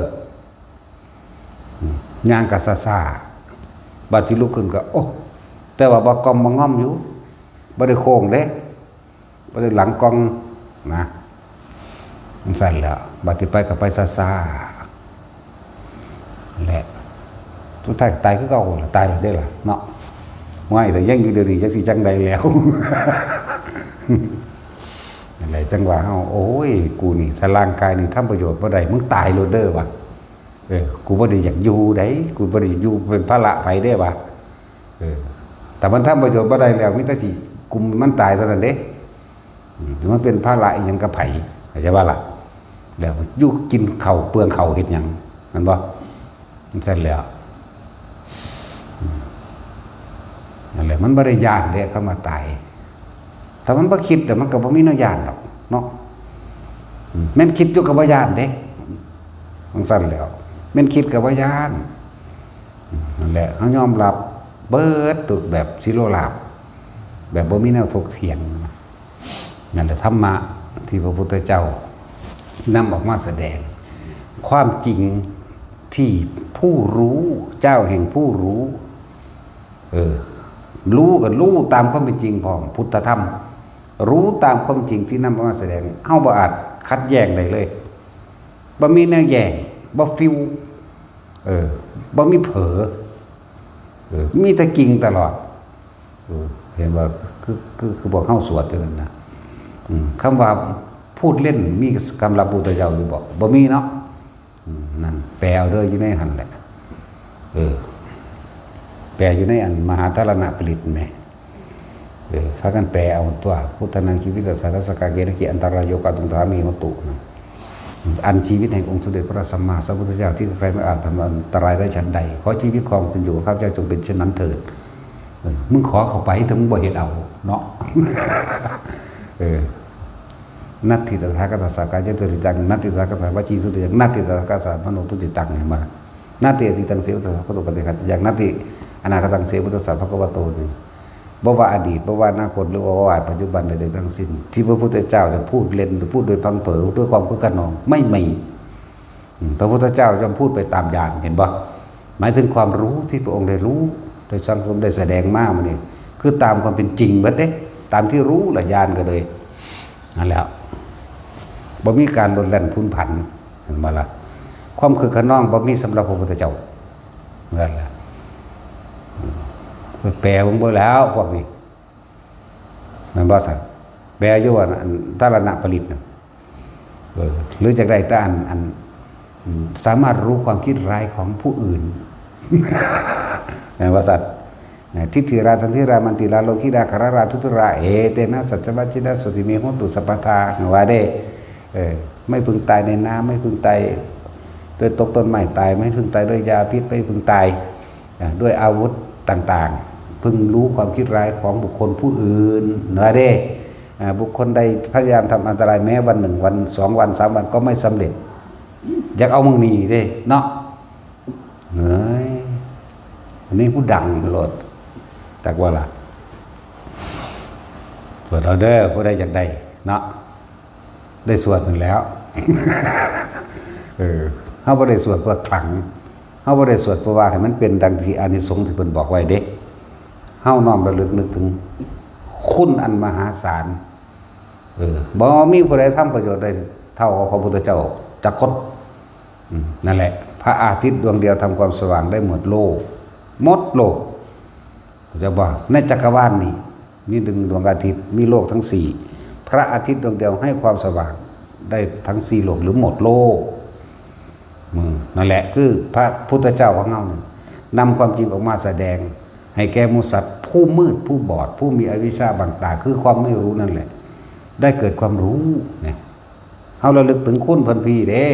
อืม ย่างก็ซ่าๆ บัดสิลุกขึ้นก็ โอ้ แต่ว่าบ่ก้อมบ่ง่อมอยู่ บ่ได้โค้งเด้ บ่ได้หลังก่องนะ จั่งซั้นแหล้ว บัดสิไปก็ไปซ่าๆ แหละ สุดท้ายตายคือเก่าล่ะ ตายแล้วเด้ล่ะเนาะ ว้าย แต่ยังอยู่เดี๋ยวนี้จักสิจั่งใดแล้ว นั่นแหละ จั่งว่าเฮา โอ้ย กูนี่ ถ้าร่างกายนี่ทำประโยชน์บ่ได้ มึงตายโลดเด้อว่ะ เออ กูบ่ได้อยากอยู่ได๋ กูบ่ได้อยากอยู่เป็นภาระไผเด้ว่ะ เออ แต่มันทำประโยชน์บ่ได้แล้ว มีแต่สิกุมมันตายเท่านั้นเด้ อืม มันเป็นภาระอีหยังกับไผ เข้าใจบ่ล่ะ? แล้วอยู่กินข้าวเปลืองข้าวเฮ็ดหยัง แม่นบ่? จั่งซั้นแหล้ว อืม นั่นแหละ มันบ่ได้ย้านเด้ คำว่าตาย ถ้ามันบ่คิดแล้วมันก็บ่มีแนวย้านดอกเนาะ อืม แม่นคิดอยู่ก็บ่ย้านเด้ จั่งซั้นแหล้ว แม่นคิดก็บ่ย้าน อืม นั่นแหละ เฮายอมรับเบิดทุกแบบ สิโลลาภ แบบบ่มีแนวถกเถียง นั่นแหละธรรมะที่พระพุทธเจ้านำออกมาแสดง ความจริงที่ผู้รู้ เจ้าแห่งผู้รู้ เออ รู้ก็รู้ตามความเป็นจริงพร้อม พุทธธรรม รู้ตามความจริงที่นำออกมาแสดง เฮาบ่อาจขัดแย้งได้เลย บ่มีแนวแย้ง บ่ฟิว เออ บ่มีเผลอ เออ มีแต่จริงตลอด เออ เห็นบ่ คือ คือ คือพวกเฮาสวดอยู่นั่นน่ะ อืม คำว่าพูดเล่นมีสำหรับพุทธเจ้าอยู่บ่? บ่มีเนาะ อืม นั่น แปลเอาเด้อ อยู่ในหั่นแหละ เออ แปลอยู่ในอันมหาธารณปริตรแหม เออ พากันแปลเอาตั๊ว Buddhānaṃ jīvitassa sassakā kenāpi antarāyo kātuṃ cāmehi hotu นั่น อันชีวิตแห่งองค์สมเด็จพระสัมมาสัมพุทธเจ้าที่ใครไม่อาจทำอันตรายได้ฉันใด ขอชีวิตความเป็นอยู่ของข้าพเจ้าจงเป็นเช่นนั้นเถิด เออ มึงขอเข้าไปแต่มึงบ่เฮ็ดเอาเนาะ เออ นัตถิตถาคตสสะกายจตุติตัง นัตถิตถาคตสสะวจีสุติตัง นัตถิตถาคตสสะมโนทุติตัง เห็นบ่ล่ะ นาเตอติตังเสวะสะพะโตปฏิฆาติยังนาเตอนาคตังเสวะสะพะคะวะโตนี่ บ่ว่าอดีต บ่ว่าอนาคต หรือว่าบ่ว่าปัจจุบันใดๆทั้งสิ้น ที่พระพุทธเจ้าจะพูดเล่นหรือพูดโดยพลั้งเผลอ ด้วยความคึกขนอง ไม่มี อืม พระพุทธเจ้าย่อมพูดไปตามญาณ เห็นบ่ หมายถึงความรู้ที่พระองค์ได้รู้ ได้สังสม ได้แสดงมามื้อนี้ คือตามความเป็นจริงเบิดเด้ ตามที่รู้ละญาณก็เลย นั่นแหละ บ่มีการลดแล่นพรุนผัน เห็นบ่ล่ะ ความคึกขนองบ่มีสำหรับพระพุทธเจ้า นั่นแหละ ไปแปลเบิ่งเบิ่งแล้วพวกนี้ แม่นบ่ซั่น แปลอยู่ว่าอันตรณปริตรน่ะ เออ หรือจักได้แต่อัน อัน อืม สามารถรู้ความคิดร้ายของผู้อื่น แม่นบ่ซั่น นะ ทิฏฐิราทันทิรามันติราโลคิราคาราราทุพิรา เอเตนะสัจจวัจจินะโสติเมโหตุสัพพทา ว่าเด้ เออ ไม่พึงตายในน้ำ ไม่พึงตายด้วยตกต้นไม้ตาย ไม่พึงตายด้วยยาพิษ ไม่พึงตาย อ่า ด้วยอาวุธต่างๆ พึงรู้ความคิดร้ายของบุคคลผู้อื่น ว่าเด้ อ่า บุคคลใดพยายามทำอันตรายแม้วันหนึ่ง วันสองวัน สามวัน ก็ไม่สำเร็จ อยากเอามึงหนีเด้ เนาะ เฮ้ย อันนี้ผู้ดังโลด จักว่าล่ะ สวดเอาเด้อ ผู้ใดอยากได้ เนาะ ได้สวดนั่นแหล้ว เออ เฮาบ่ได้สวดเพื่อขลัง เฮาบ่ได้สวดเพื่อว่าให้มันเป็นดังที่อานิสงส์ที่เพิ่นบอกไว้เด้ เฮาน้อมระลึกนึกถึงคุณอันมหาศาล เออ บ่มีผู้ใดทำประโยชน์ได้เท่าพระพุทธเจ้าจักคน อืม นั่นแหละ พระอาทิตย์ดวงเดียวทำความสว่างได้หมดโลก หมดโลก เข้าใจบ่ ในจักรวาลนี่ มีหนึ่งดวงอาทิตย์ มีโลกทั้งสี่ พระอาทิตย์ดวงเดียวให้ความสว่างได้ทั้งสี่โลก หรือหมดโลก อืม นั่นแหละ คือพระพุทธเจ้าของเฮานี่ นำความจริงออกมาแสดง ให้แก่หมู่สัตว์ ผู้มืด ผู้บอด ผู้มีอวิชชาบังตา คือความไม่รู้นั่นแหละ ได้เกิดความรู้เนี่ย เฮาระลึกถึงคุณเพิ่นพี้เด้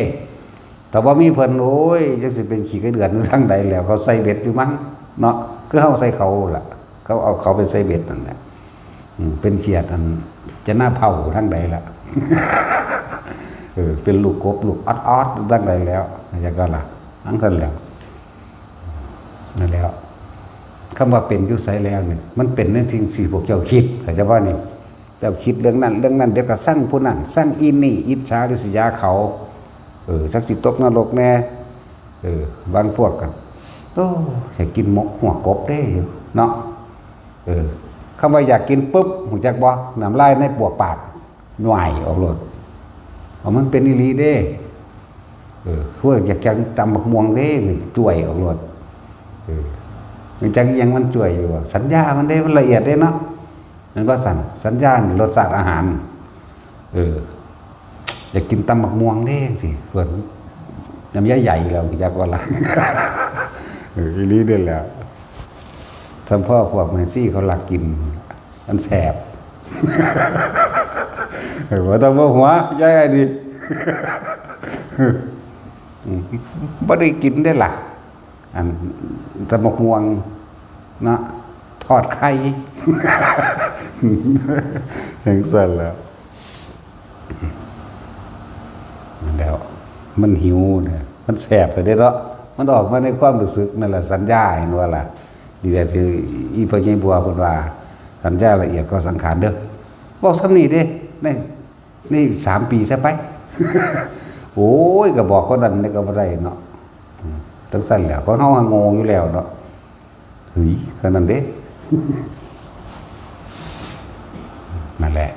ถ้าบ่มีเพิ่น โอ้ย จักสิเป็นขี้กระเดือนอยู่ทางใดแล้ว เขาใส่เบ็ดอยู่มั้ง เนาะ คือเฮาใส่เขาล่ะ เขาเอาเขาไปใส่เบ็ดนั่นแหละ อืม เป็นเขียดอันจะหน้าเผาทางใดล่ะ เออ เป็นลูกกบ ลูกออดๆอยู่ทางใดแล้ว จักว่าล่ะ ทั้งเพิ่นแล้ว นั่นแล้ว คำว่าเป็นอยู่ไสแล้วนี่ มันเป็นในสิ่งที่พวกเจ้าคิด เข้าใจบ่นี่ เจ้าคิดเรื่องนั้นเรื่องนั้น เดี๋ยวก็ซังผู้นั้น ซังอีนี่ อิจฉาริษยาเขา เออ จักสิตกนรกแน่ เออ บางพวกก็ โอ้ อยากกินหมกหัวกบเด้อยู่เนาะ เออ คำว่าอยากกินปุ๊บ ฮู้จักบ่ น้ำลายในปวกปาก ย่อยออกโลด เอามันเป็นอีหลีเด้ เออ พวกอยากกินตำบักม่วงเด้ จ่วยออกโลด เออ มันจักอิหยังมันจ่วยอยู่วะ สัญญามันเด้ มันละเอียดเด้เนาะ แม่นบ่ซั่น สัญญานี่รสชาติอาหาร เออ อยากกินตำบักม่วงเด้จังซี้ เพิ่น น้ำยาใหญ่แล้ว ฮู้จักว่าล่ะ เออ อีหลีเด้อแหละ สำพ่อพวกแม่ชีเขาลักกิน มันแสบ เออ บ่ต้องมาหัว ยายอันนี้ อืม บ่ได้กินได้ล่ะ อันตำบักม่วงเนาะ ทอดไข่ จั่งซั้นแหล้ว นั่นแหล้ว มันหิวนะ มันแสบไปเด้เนาะ มันออกมาในความรู้สึกนั่นแหละ สัญญา เห็นบ่ล่ะ นี่แหละที่อีพ่อใหญ่บัวเพิ่นว่า สัญญาละเอียดกว่าสังขารเด้อ เว้าส่ำนี้เด้ ใน นี่สามปีซะไป โอ้ย ก็บอกคนนั้นนี่ก็บ่ได้เนาะ อืม จั่งซั้นแหละ คนเฮาโง่อยู่แล้วเนาะ เฮ้ย เท่านั้นเด้ นั่นแหละ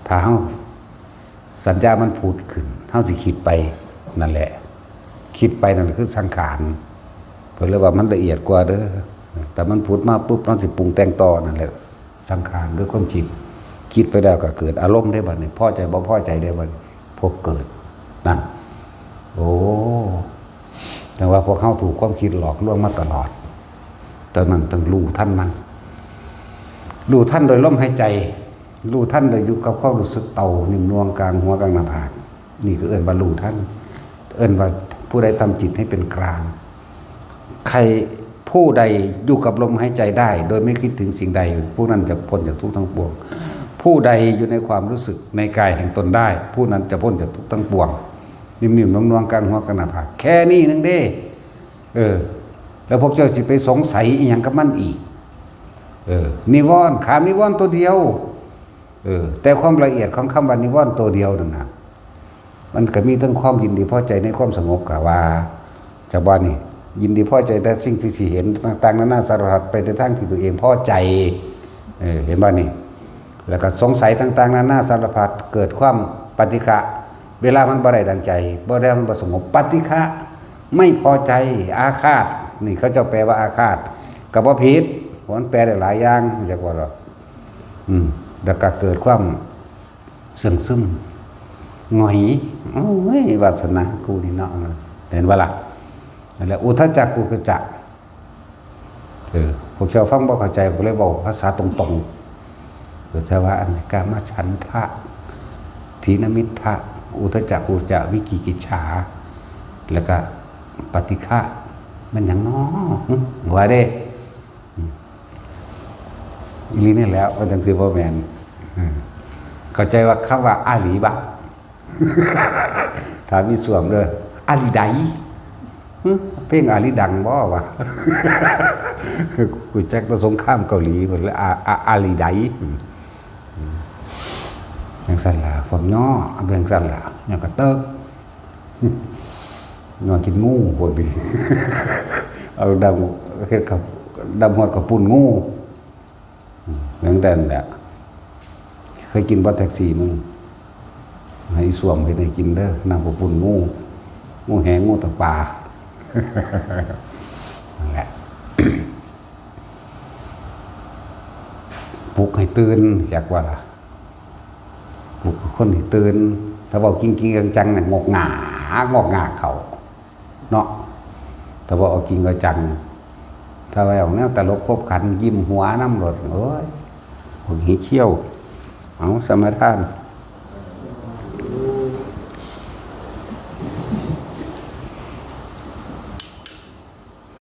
ถ้าเฮา สัญญามันผุดขึ้น เฮาสิคิดไป นั่นแหละ คิดไปนั่นคือสังขาร เพิ่นเลยว่ามันละเอียดกว่าเด้อ แต่มันผุดมาปุ๊บ เฮาสิปรุงแต่งต่อนั่นแหละ สังขารคือความคิด คิดไปแล้วก็เกิดอารมณ์ได้บัดนี้ พอใจบ่พอใจได้บัดนี้ พบเกิด นั่น โอ้ แต่ว่าพวกเฮาถูกความคิดหลอกลวงมาตลอด ตอนนั้นต้องรู้ทันมัน รู้ทันโดยลมหายใจ รู้ทันโดยอยู่กับความรู้สึกเตานิ่มนวลกลางหัวกลางหน้าผาก นี่ก็เอิ้นว่ารู้ทัน เอิ้นว่าผู้ใดทำจิตให้เป็นกลาง ใครผู้ใดอยู่กับลมหายใจได้ โดยไม่คิดถึงสิ่งใด ผู้นั้นจะพ้นจากทุกข์ทั้งปวง ผู้ใดอยู่ในความรู้สึกในกายแห่งตนได้ ผู้นั้นจะพ้นจากทุกข์ทั้งปวง นิ่มๆนวลๆกลางหัวกลางหน้าผาก แค่นี้นึงเด้ เออ แล้วพวกเจ้าสิไปสงสัยอีหยังกับมันอีก เออ นิวรณ์ ขามนิวรณ์ตัวเดียว เออ แต่ความละเอียดของคำว่านิวรณ์ตัวเดียวนั่นนะ มันก็มีทั้งความยินดีพอใจในความสงบ กะว่า จากบ้านนี่ ยินดีพอใจแต่สิ่งที่สิเห็นต่างๆนานาสารพัด ไปในทางที่ตัวเองพอใจ เออ เห็นบ้านี่ แล้วก็สงสัยต่างๆนานาสารพัด เกิดความปฏิฆะ เวลามันบ่ได้ดังใจ บ่ได้มันบ่สงบ ปฏิฆะ ไม่พอใจ อาฆาต นี่เขาเจ้าแปลว่าอาฆาต ก็บ่ผิด เพราะมันแปลได้หลายอย่าง จักว่าหรอก อืม แล้วก็เกิดความเสื่องซึม หงอย โอ้ย วาสนากูนี่เนาะ เห็นบ่ล่ะ นั่นแหละ อุทธัจจะ กุกุจจะ เออ พวกเจ้าฟังบ่เข้าใจ ก็เลยเว้าภาษาตรงๆ ก็จะว่าอันกามฉันทะ ถีนมิทธะ อุทธัจจะ กุกุจจะ วิจิกิจฉา แล้วก็ปฏิฆะ มันหยังน้อ หึ ว่าเด้ อีหลีนี่แหละ ว่าจังซี่บ่แม่น เออ เข้าใจว่าคำว่าอาหลีบะ ถามอีส้วมเด้อ อาหลีใด หึ เพลงอาหลีดังบ่วะ กูจักแต่สงครามเกาหลีพุ่นแหละ อา อา อาหลีใด อืม จังซั่นล่ะ พวกย่อ จังซั่นล่ะ ย่อกระเติก ย่อกินงูพวกนี้ เอาดำ เฮ็ดกับ ดำฮอดกับปุ้นงู อืม เหมือนกันแหละ เคยกินบ่แท็กซี่มึง ให้อีส้วมเฮ็ดให้กินเด้อ น้ำข้าวปุ้นงู งูแหง งูตะปา นั่นแหละ ปลุกให้ตื่น จักว่าล่ะ ปลุกคนให้ตื่น ถ้าเว้าจริงๆจังๆน่ะ งอกงาก งอกงากเขา เนาะ แต่ว่าเอาจริงเอาจัง ถ้าว่าเอาแนวตลกขบขัน ยิ้มหัวนำโลด โอ้ย พวกนี้เขี้ยว เอาสมาทาน